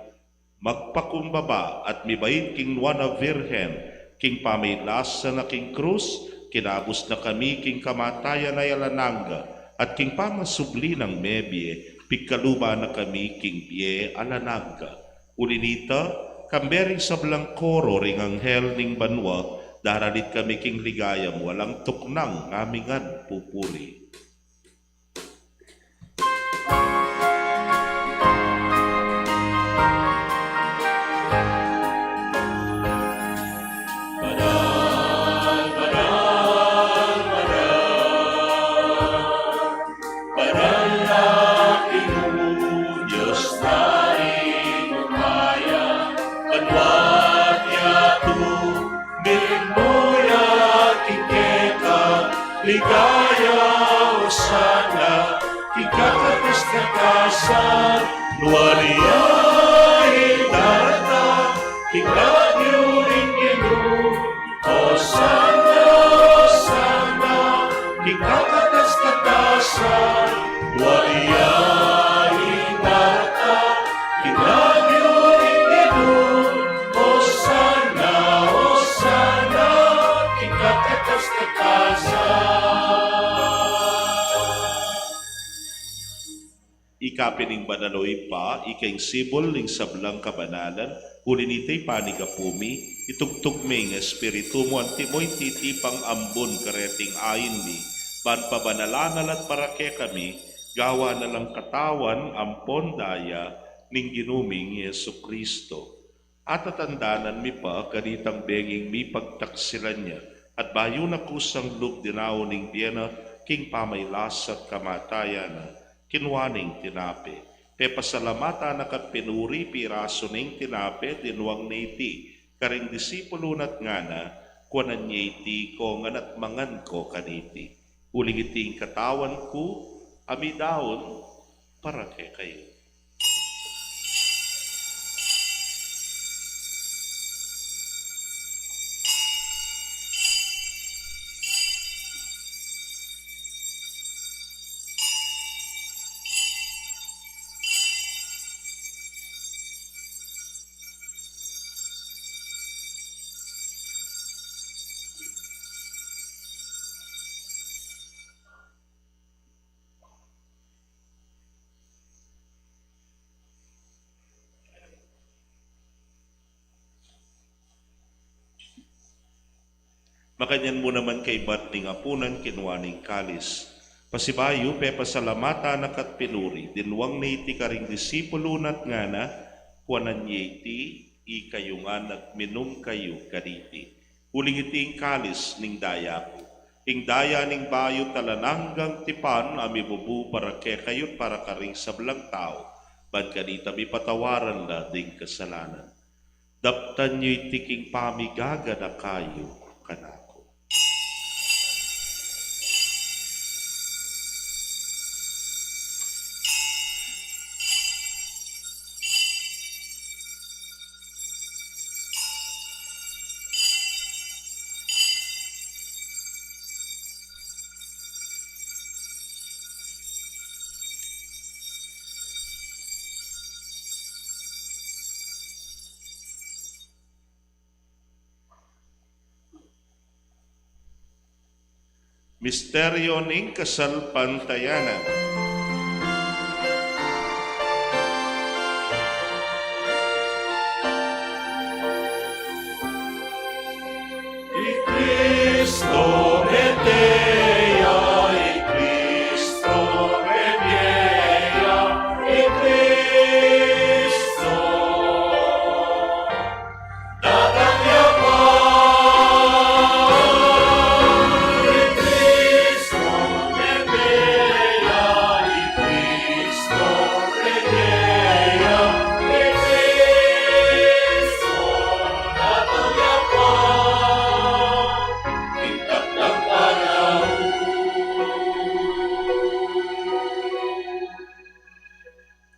magpakumbaba at mibait king Nuan a Virgen, king pamilasa na king krus, kinabus na kami king kamatayan a alang angga, at king pamasubli nang mebie, pigkaluban na kami king bie alang angga. Uli nita, kambe ring sablang koro ring anghel ning banua, daralit kami king ligaya mu alang tuknang ngamingan pupuri. Banal, banal, banal, banal na Ginu, Dios na ring upaya, banua at yatu, minuna ya king keka, ligaya, Osana, king kakatas-katasan, nuan ya ing daratang king lagyu ning Ginu, Osana, Osana, king kakatas-katasan, nuan ya ing daratang king lagyu ning Ginu, Osana, Osana, king kakatas-katasan. Ika pin ing banal, o Ibpa, ika ing sibul ning sablang kabanalan, uli nita ipanyawad mi, itubud me ing Espiritu mu, antimo ing titipang ambun kareting ain mi, ban pabanalan na la't para kekami, gawan na lang katawan ampon daya ning Ginu ming Jesucristo. Atatandanan mi pa kanitang benging mipagtaksilan ya, at bayu na kusang lub dinaun ing bie na king pamagkasakit at kamatayan na, kinua ne ing tinape, pepasalamatan na ka't pinuri, pirasu ne ing tinape, dinwang ne iti karing disipulu na at ngana, kuanan ye iti kongan at mangan ko kaniti. Uling iti ing katawan ku a midaun para kekayu. Makanyan mu naman kaybat ning apunan, kinua ne ing kalis. Pasibayu, pepasalamatan na ka't pinuri, dinwang ne iti karing disipulu na at ngana, kuanan ye iti, ikayu ngan at minum kayu kaniti. Uling iti ing kalis ning daya ku, ing daya ning bayu't alang anggang tipan, a mibubu para kekayu't para karing sablang tau, ban kanita mipatawaran la ding kasalanan. Daptan yu iti king pamigaganaka yu kanaku. Misteryo ning kasalpantayanan. I Kristo mete ya, i Kristo mebie ya, i Kristo datang ya pa. I Kristo mete ya, i Kristo mete ya, i Kristo datang ya pa. Ing takdang panaun.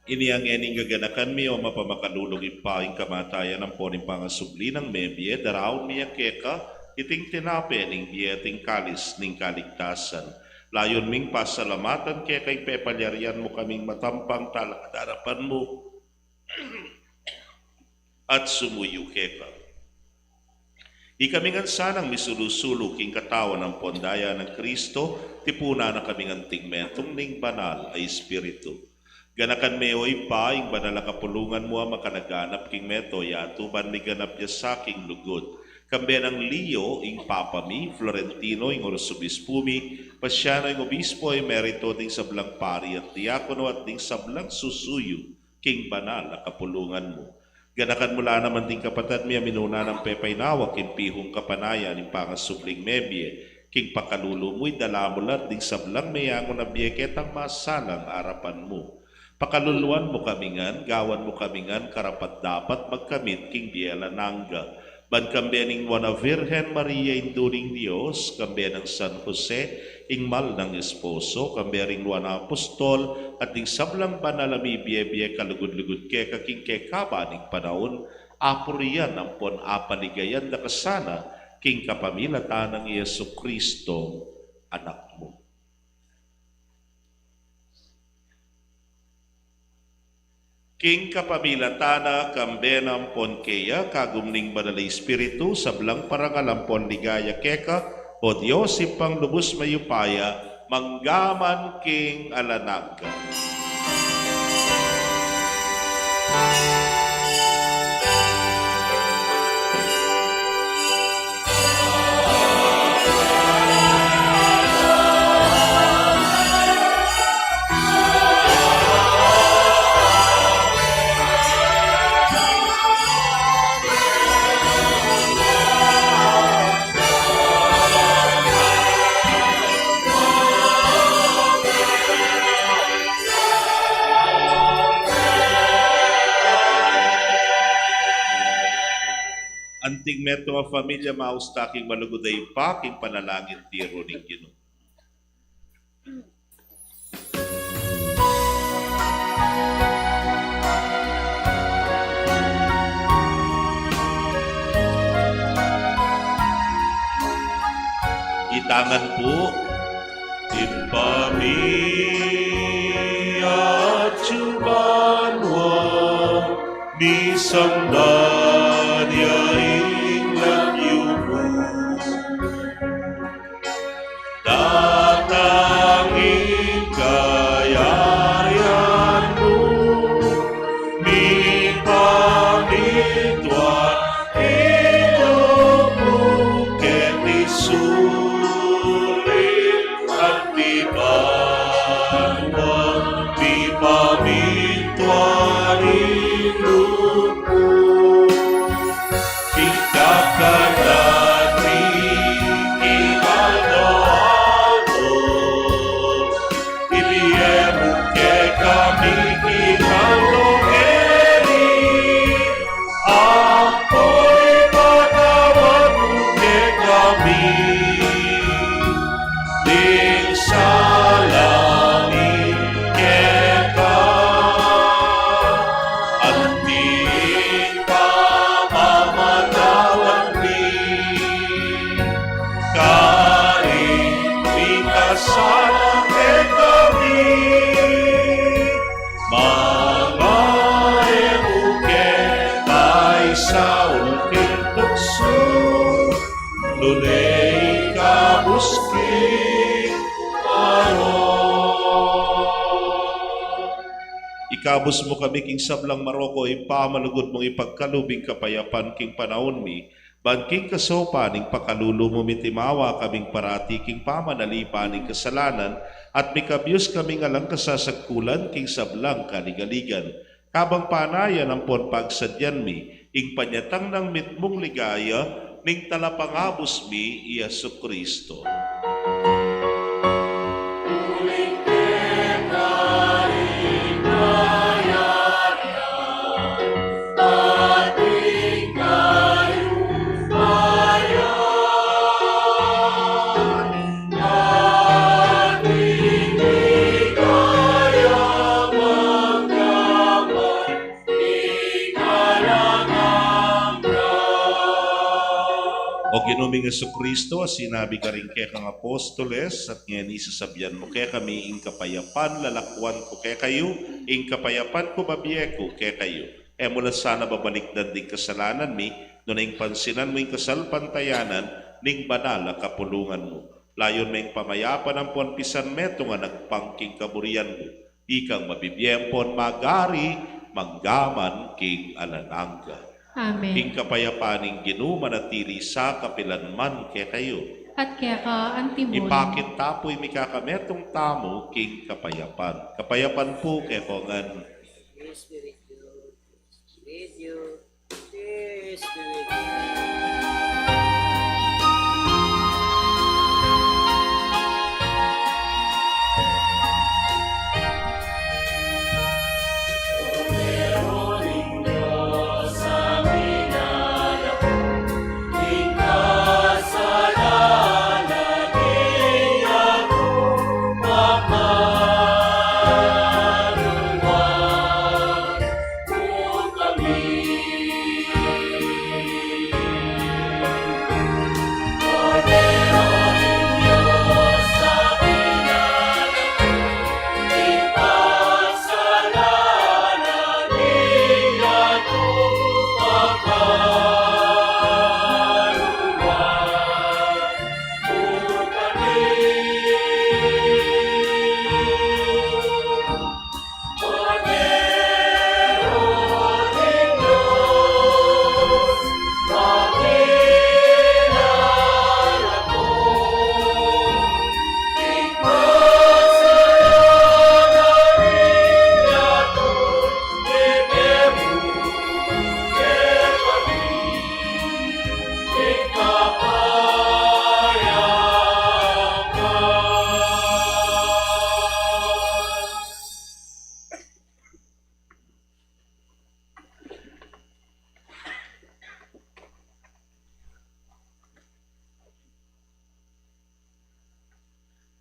Ini ngeni ing gaganakan mi, O mapamakalulung Ibpa, ing kamatayan ampon ing pangasubli nang mebie, daraun mi ya keka iting tinape ning bie at ing kalis ning kaligtasan. Layun ming pasalamatan keka ing pepalyarian mu kaming matampang talakad king arapan mu at sumuyu keka. Ikami ngan sanang misulu-sulu king katawan ampon daya nang Kristo, tipunan na kaming anting metung ning Banal a Espiritu. Ganakan me, O Ibpa, ing banal a kapulungan mu a makanaganap king mabilug a yatu ban miganap ya sa king lugud. Kambe nang Leo, ing Papa mi, Florentino, ing Arsobispu mi, Pasiano, ing Obispo Emerito, ding sablang pari at diakono, at ding sablang susuyu king banal a kapulungan mu. Ganakan mu la naman ding kapatad mi a minuna nang pepainawa king pihung kapanayan ning pangasubling mebie, king pakalulu mu idala mu la at ding sablang meyangu na bie ketang masalang arapan mu. Pakaluluan mu kami ngan, gawan mu kami ngan karapat-dapat magkamit king bie alang angga. Ban kambe ning Nuan a Virgen Maria, Indu ning Dios, kambe nang San Jose, ing mal nang esposo, kambe ring Nuan a Apostol, at ding sablang banal a mibie-bie kalugud-lugud keka king kekaban ning panaun, apurian ampon apaligayan da ka sana king kapamilatan nang Jesucristo, Anak mu. King kapamilatan na, kambe na ampon keya, kagum ning Banal a Espiritu, sablang parangal ampon ligaya keka, O Dios, Ibpang lubus mayupaya, mangga man king alang angga. Anting metung a familia, maus ta king malugud a Ibpa, king panalangin tiru ning Ginu. Itangan pu. Ibpa mi, atsu ka banua, misamban ya ing lagyu mu. Datang ing kayarian mu, mipamintuan ing lub mu keti sulip anti banua, mipamintuan ing lub mu. Ing kakanan mi king aldo-aldo, ibie mu kekami king aldo ngeni, ampon ipatawad mu kekami ding sala mi keka, anti ing pamamatawad mi karing mikasala kekami. Manga e mu ke paisaul king tuksu, nune ikabus ke Ikabus mu kami king sablang marok, o Ibpa, malugud mung ipagkalub ing kapayapan king panaun mi, ban king kasaupan ning pakalulu mu mitimawa kaming parati king pamanalipan ning kasalanan, at mikabius kaming alang kasasagkulan king sablang kaligaligan. Kabang panayan ampon pagsadyan mi ing panyatang nang mitmung ligaya ning Talapangabus mi, i Jesucristo. O Ginu ming Jesucristo, a sinabi karing kekang apostoles, at ngeni sasabian mu kekami, ing kapayapan lalakuan ku kekayu, ing kapayapan ku bibie ku kekayu. E mu la sana babalikdan ding kasalanan mi, nune ing pansinan mu ing kasalpantayanan ning banal a kapulungan mu. Layun me ing pamayapan ampon pisan metung a agpang king kaburian mu. Ikang mabibie ampon mag-ari manggaman king alang angga. Amen. Ing kapayapan ning Ginu manatili sa kapilan man kekayu. At keka antimurin. Ipakit ta pu ing mikakametung tamu king kapayapan. Kapayapan pu kekongan. With you.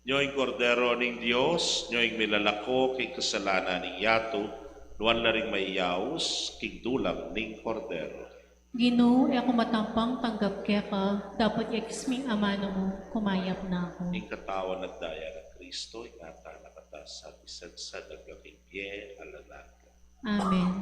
Nyo ing Kordero ning Dios, nyo ing milalako king kasalanan ning yatu. Nuan la ring mayaus king dulang ning Kordero. Ginu, e ku matampang tanggap keka, dapot yagis ming amanu mu, kumayap na ku. Ing katawan at daya nang Kristo, ingatan na kata sa misan sa dagdagang bie alang angga. Amen.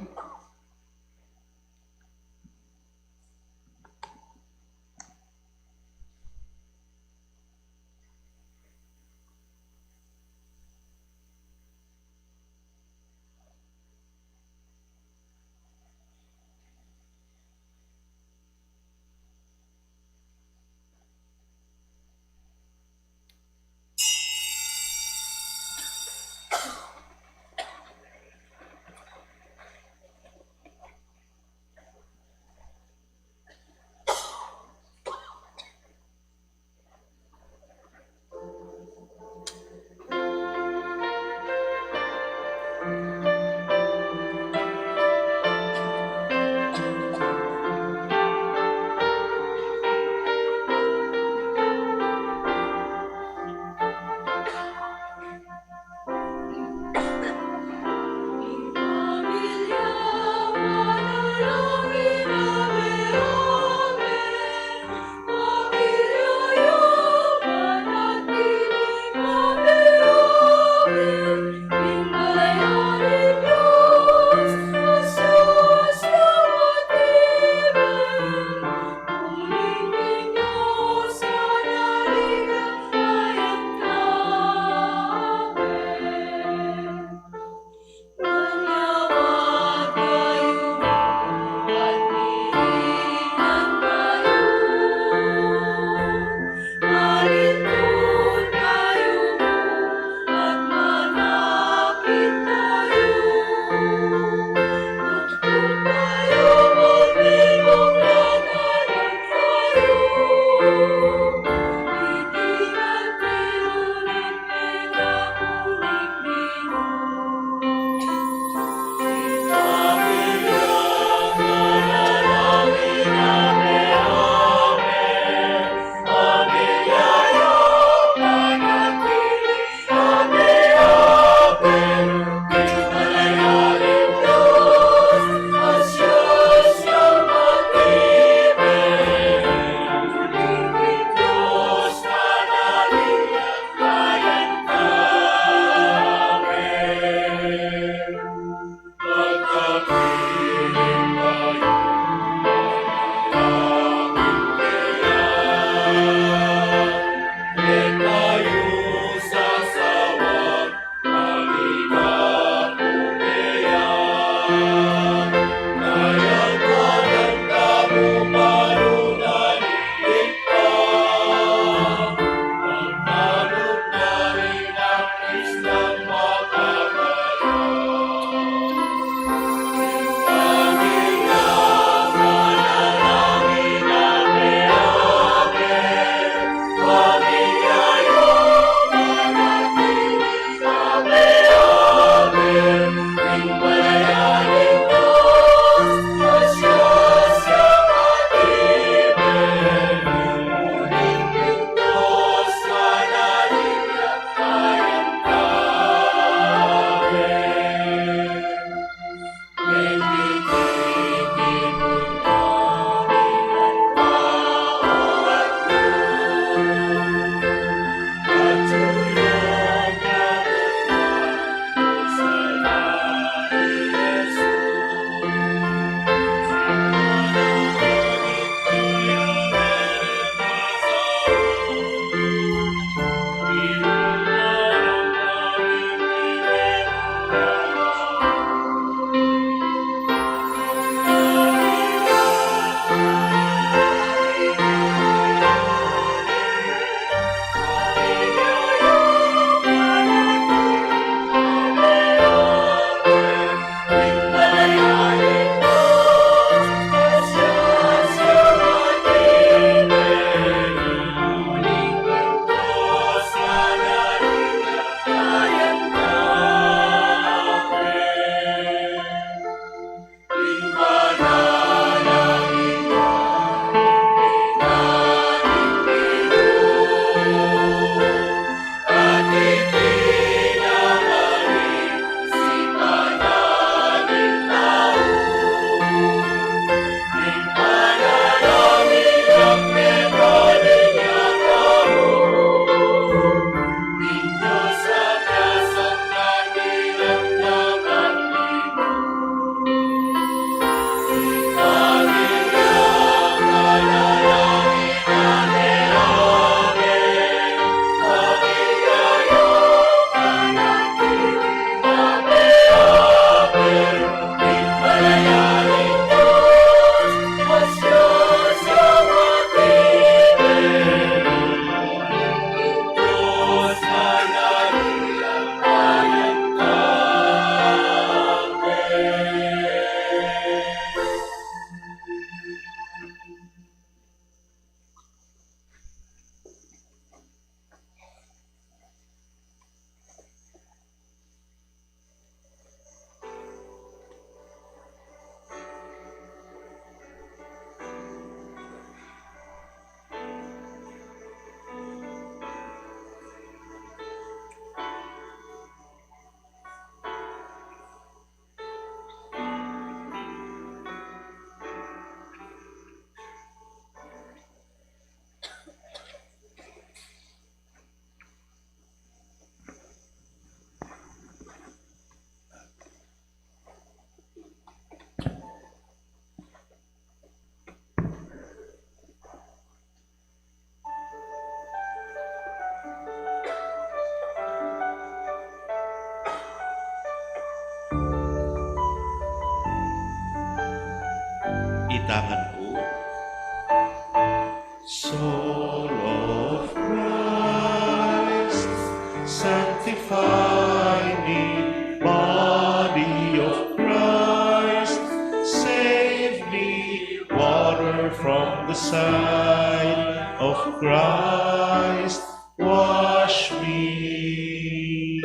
From the side of Christ, wash me.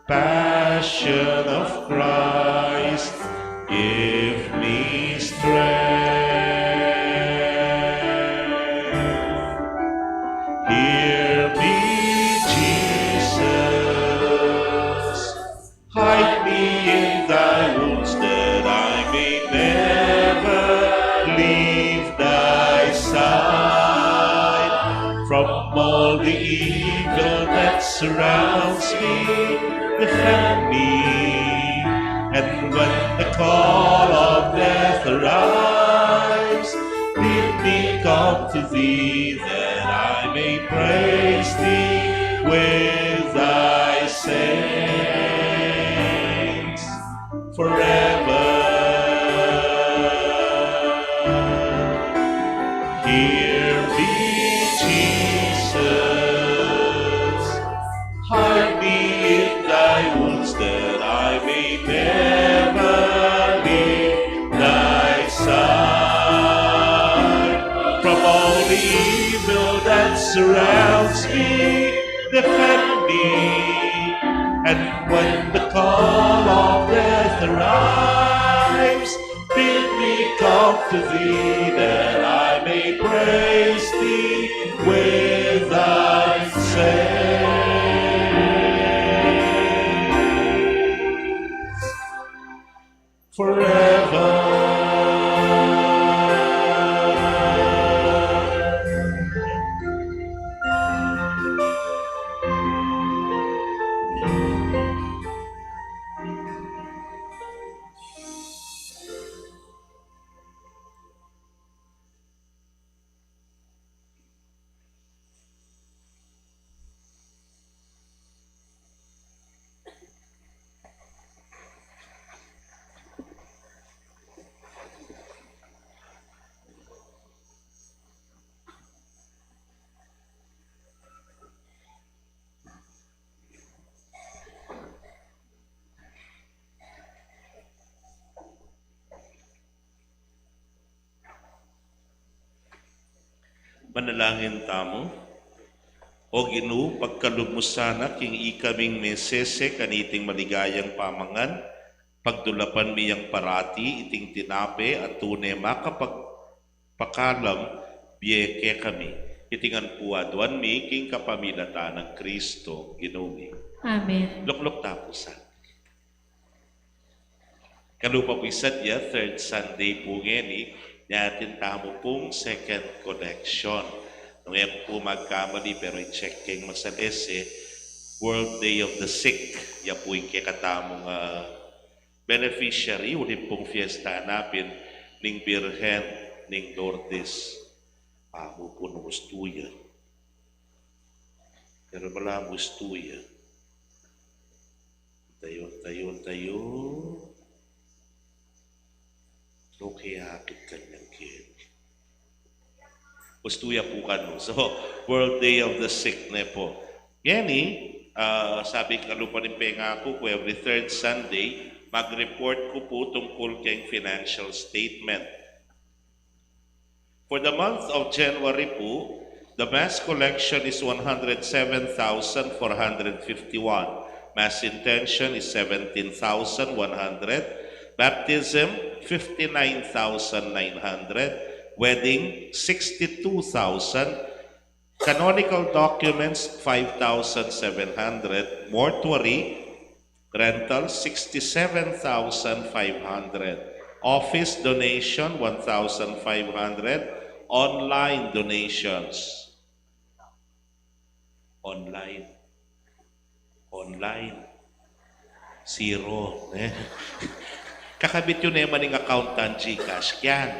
Passion of Christ, give me strength. Hear me, Jesus. Hide me in thy wounds, that I may never leave thy side. From all the evil that surrounds me, defend me. And when the call of death arrives, bid me come to thee, that I may praise thee with thy saints forever. Hear me, Jesus. Hide me in thy wounds, that I may never leave thy side. From all the evil that surrounds me, defend me. And when the call of death arrives, bid me come to thee, that I may praise thee with thy saints forever. Manalangin tamu. O Ginu, pagkalub mu sana king ikaming mesese kaniting maligayang pamangan, pagdulapan mi yang parati iting tinape a tune makapagpakalam bie kekami. Iti ngan pu aduan mi king kapamilatan nang Kristo Ginu mi. Amen. Lukluk ta pu sa. Kalupa pu isadya, third Sunday pu ngeni, nya atin tamu pung second collection. Nung e ku pu magkamali, pero i-check keng masalese, World Day of the Sick, ya pu ing kekatamung, ah, beneficiary, uling pung fiesta na pin ning Birhen ning Lourdes. Pamu pu nung ustu ya. Pero balamu ustu ya. Tayo, tayo, tayo. Okay, akit kanyang kid. Ustu ya pu kanu. So, World Day of the Sick ne pu. Ngeni, ah, sabing kalupa ning pengaku ku, every third Sunday, mag-report ku pu tungkul keng financial statement. For the month of January pu, the mass collection is one hundred seven thousand four hundred fifty-one. Mass intention is seventeen thousand one hundred. Baptism, fifty-nine thousand nine hundred. Wedding, sixty-two thousand. Canonical documents, five thousand seven hundred. Mortuary rental, sixty-seven thousand five hundred. Office donation, one thousand five hundred. Online donations. Online. Online. Zero, ne? Kakabit yu ne man ing account nang GCash, kyan.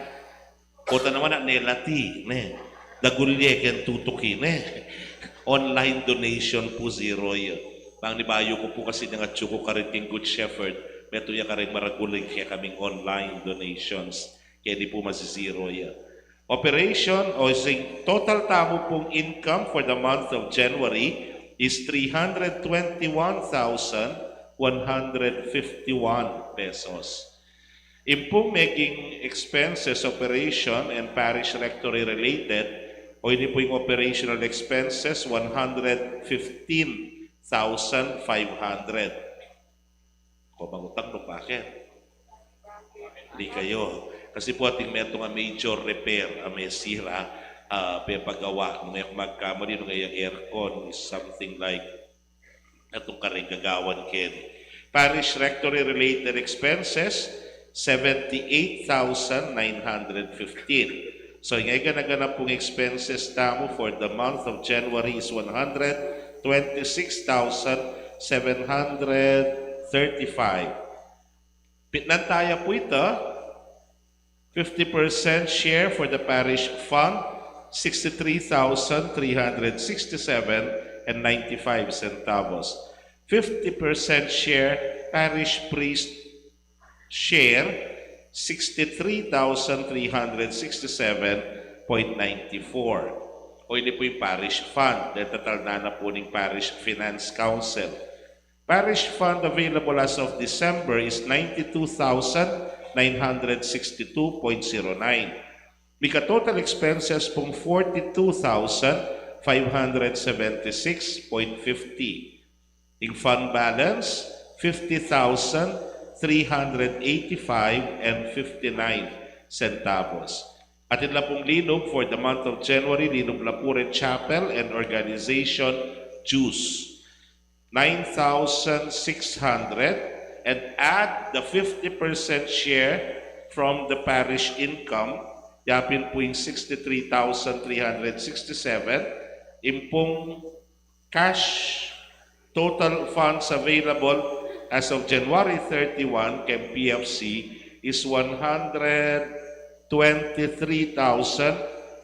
Kota naman at nelati, ne? Dagul ye keng tutuki, ne? Online donation pu, zero ya. Bang ni bayu ku pu kasi nang atyu ku karin king Good Shepherd, metung ya karing maragul ing kekaming online donations. Keni pu mazi-zero ya. Operation, o sing total tamu pung income for the month of January is three hundred twenty-one thousand one hundred fifty-one pesos. Ing pung meging expenses, operation and parish rectory related, o ini pu ing operational expenses, one hundred fifteen thousand five hundred. Ko mangutang no, bakit? Di kayo. Kasi pu atin metung a major repair a mesira, ah, pepagawa. Nung e ku magkamali, nung e aircon is something like itong karing gagawan keni. Parish rectory related expenses, seventy-eight thousand nine hundred fifteen. So, ing gana-gana pung expenses tamu for the month of January is one hundred twenty-six thousand seven hundred thirty-five. Pitnan taya pu ita, fifty percent share for the parish fund, sixty-three thousand three hundred sixty-seven and ninety-five centavos. Fifty percent share, parish priest share, sixty-three thousand three hundred sixty-seven point ninety-four. O ini pu ing parish fund, detatalnan na pu ning parish finance council. Parish fund available as of December is ninety-two thousand nine hundred sixty-two point zero nine. Mika total expenses pung forty-two thousand five hundred seventy-six point fifty. Ing fund balance, fifty thousand three hundred eighty-five and fifty-nine centavos. Atin la pung linub for the month of January, linub la pu rin chapel and organization dues, nine thousand six hundred, and add the fifty percent share from the parish income, yapin pu ing sixty-three thousand three hundred sixty-seven, ing pung cash total funds available as of January thirty-one keng P F C is one hundred twenty-three thousand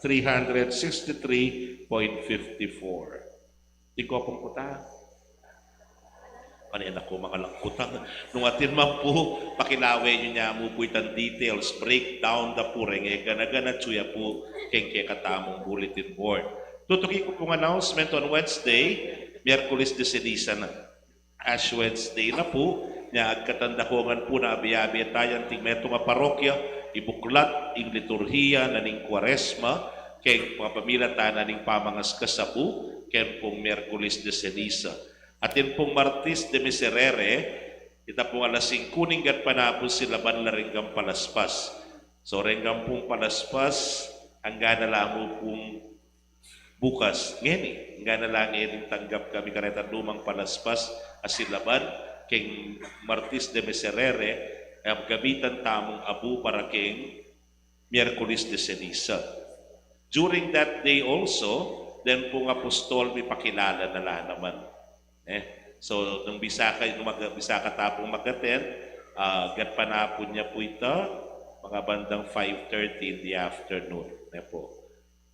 three hundred sixty-three point fifty-four. Di ko pung kutang. Kanyan ku mangalang kutang. Nung atin man pu, pakilawe yu ne mu pu itang details, breakdown da pu reng e gana-gana, atyu ya pu keng kekatamung bulletin board. Tutuki ku pung announcement on Wednesday, Miyerkules de Ceniza na. Ash Wednesday na pu, nya agkatan da ko ngan pu na abe-abe taya anting metung a parokya, ibuklat ing liturhiya na ning Kuaresma keng kapamilatan na ning pamangaskas a bu, keng pung Miyerkules de Ceniza. Atin pung Martes de Miserere, ita pung alas singku ning gatpanapun silaban la reng palaspas. So, reng pung palaspas, angga na la mu pung bukas ngeni, angga na la ngening tanggap kami kareta lumang palaspas a silaban keng Martes de Miserere, e gamitan tamung abu para keng Miyerkules de Ceniza. During that day also, deng pung apostol mipakilala na la naman. E, so, nung bisa ka, nung mag-, bisa ka ta pung mag-attend, ah, gatpanapun ya pu ita, mga bandang five thirty in the afternoon. Ne pu.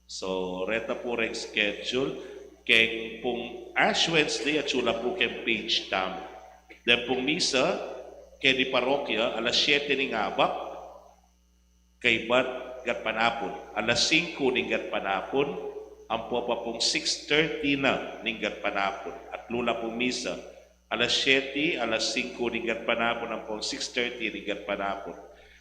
So, reta pu reng schedule, keng pung Ash Wednesday, atyu la pu keng page tamu. Deng pung misa keni parokya, alas siyete ning abak, kaybat gatpanapun. Alas singku ning gatpanapun, ampo pa pung six thirty na ning gatpanapun. Atlu la pung misa, alas siyete, alas singku ning gatpanapun, ampong six thirty ning gatpanapun.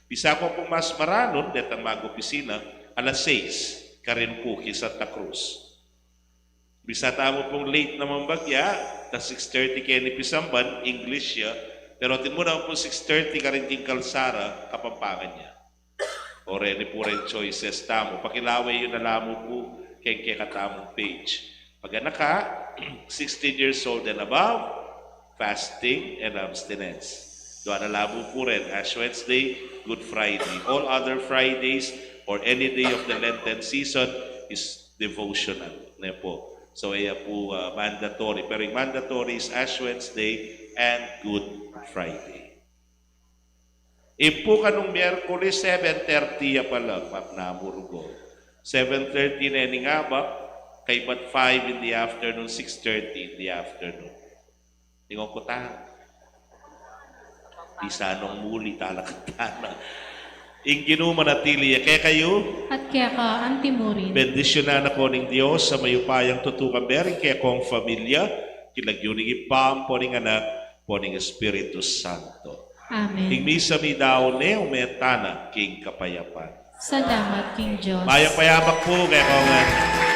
Bisa ko pung mas maralun, detang mag-opisina, alas sais, karin pu keng Santa Cruz. Bisa tamu pung late naman bagya, ta six thirty keni pisamban, English ya, pero atin mu naman pung six thirty karin king kalsada, Kapampangan ya. O reni pu reng choices tamu. Pakilawe yu na la mu pu keng kekatamung page. Paganaka, sixteen years old and above, fasting and abstinence. Dua na la mu pu ren, Ash Wednesday, Good Friday. All other Fridays or any day of the Lenten season is devotional. Ne pu. So, e ya pu, ah, mandatory. Pero ing mandatory is Ash Wednesday and Good Friday. Ing pu kanung Miyerkules, seven thirty ya pala, mapnamur ku. Seven thirty ne ning abak, kaybat five in the afternoon, six thirty in the afternoon. Ingon ku ta, di sanang muli, talakad ta na. Ing Ginu manatili ya kekayu. At keka antimurin. Bendisyunan na ko ning Dios a mayupayang tutu, kambe ring kekong familia, king lagyu ning Ibpa, ampo ning Anak, ampo ning Espiritu Santo. Amen. Ing misa mi dau ne, ume tana king kapayapan. Salamat king Dios. Mayap a yabak pu kekongan.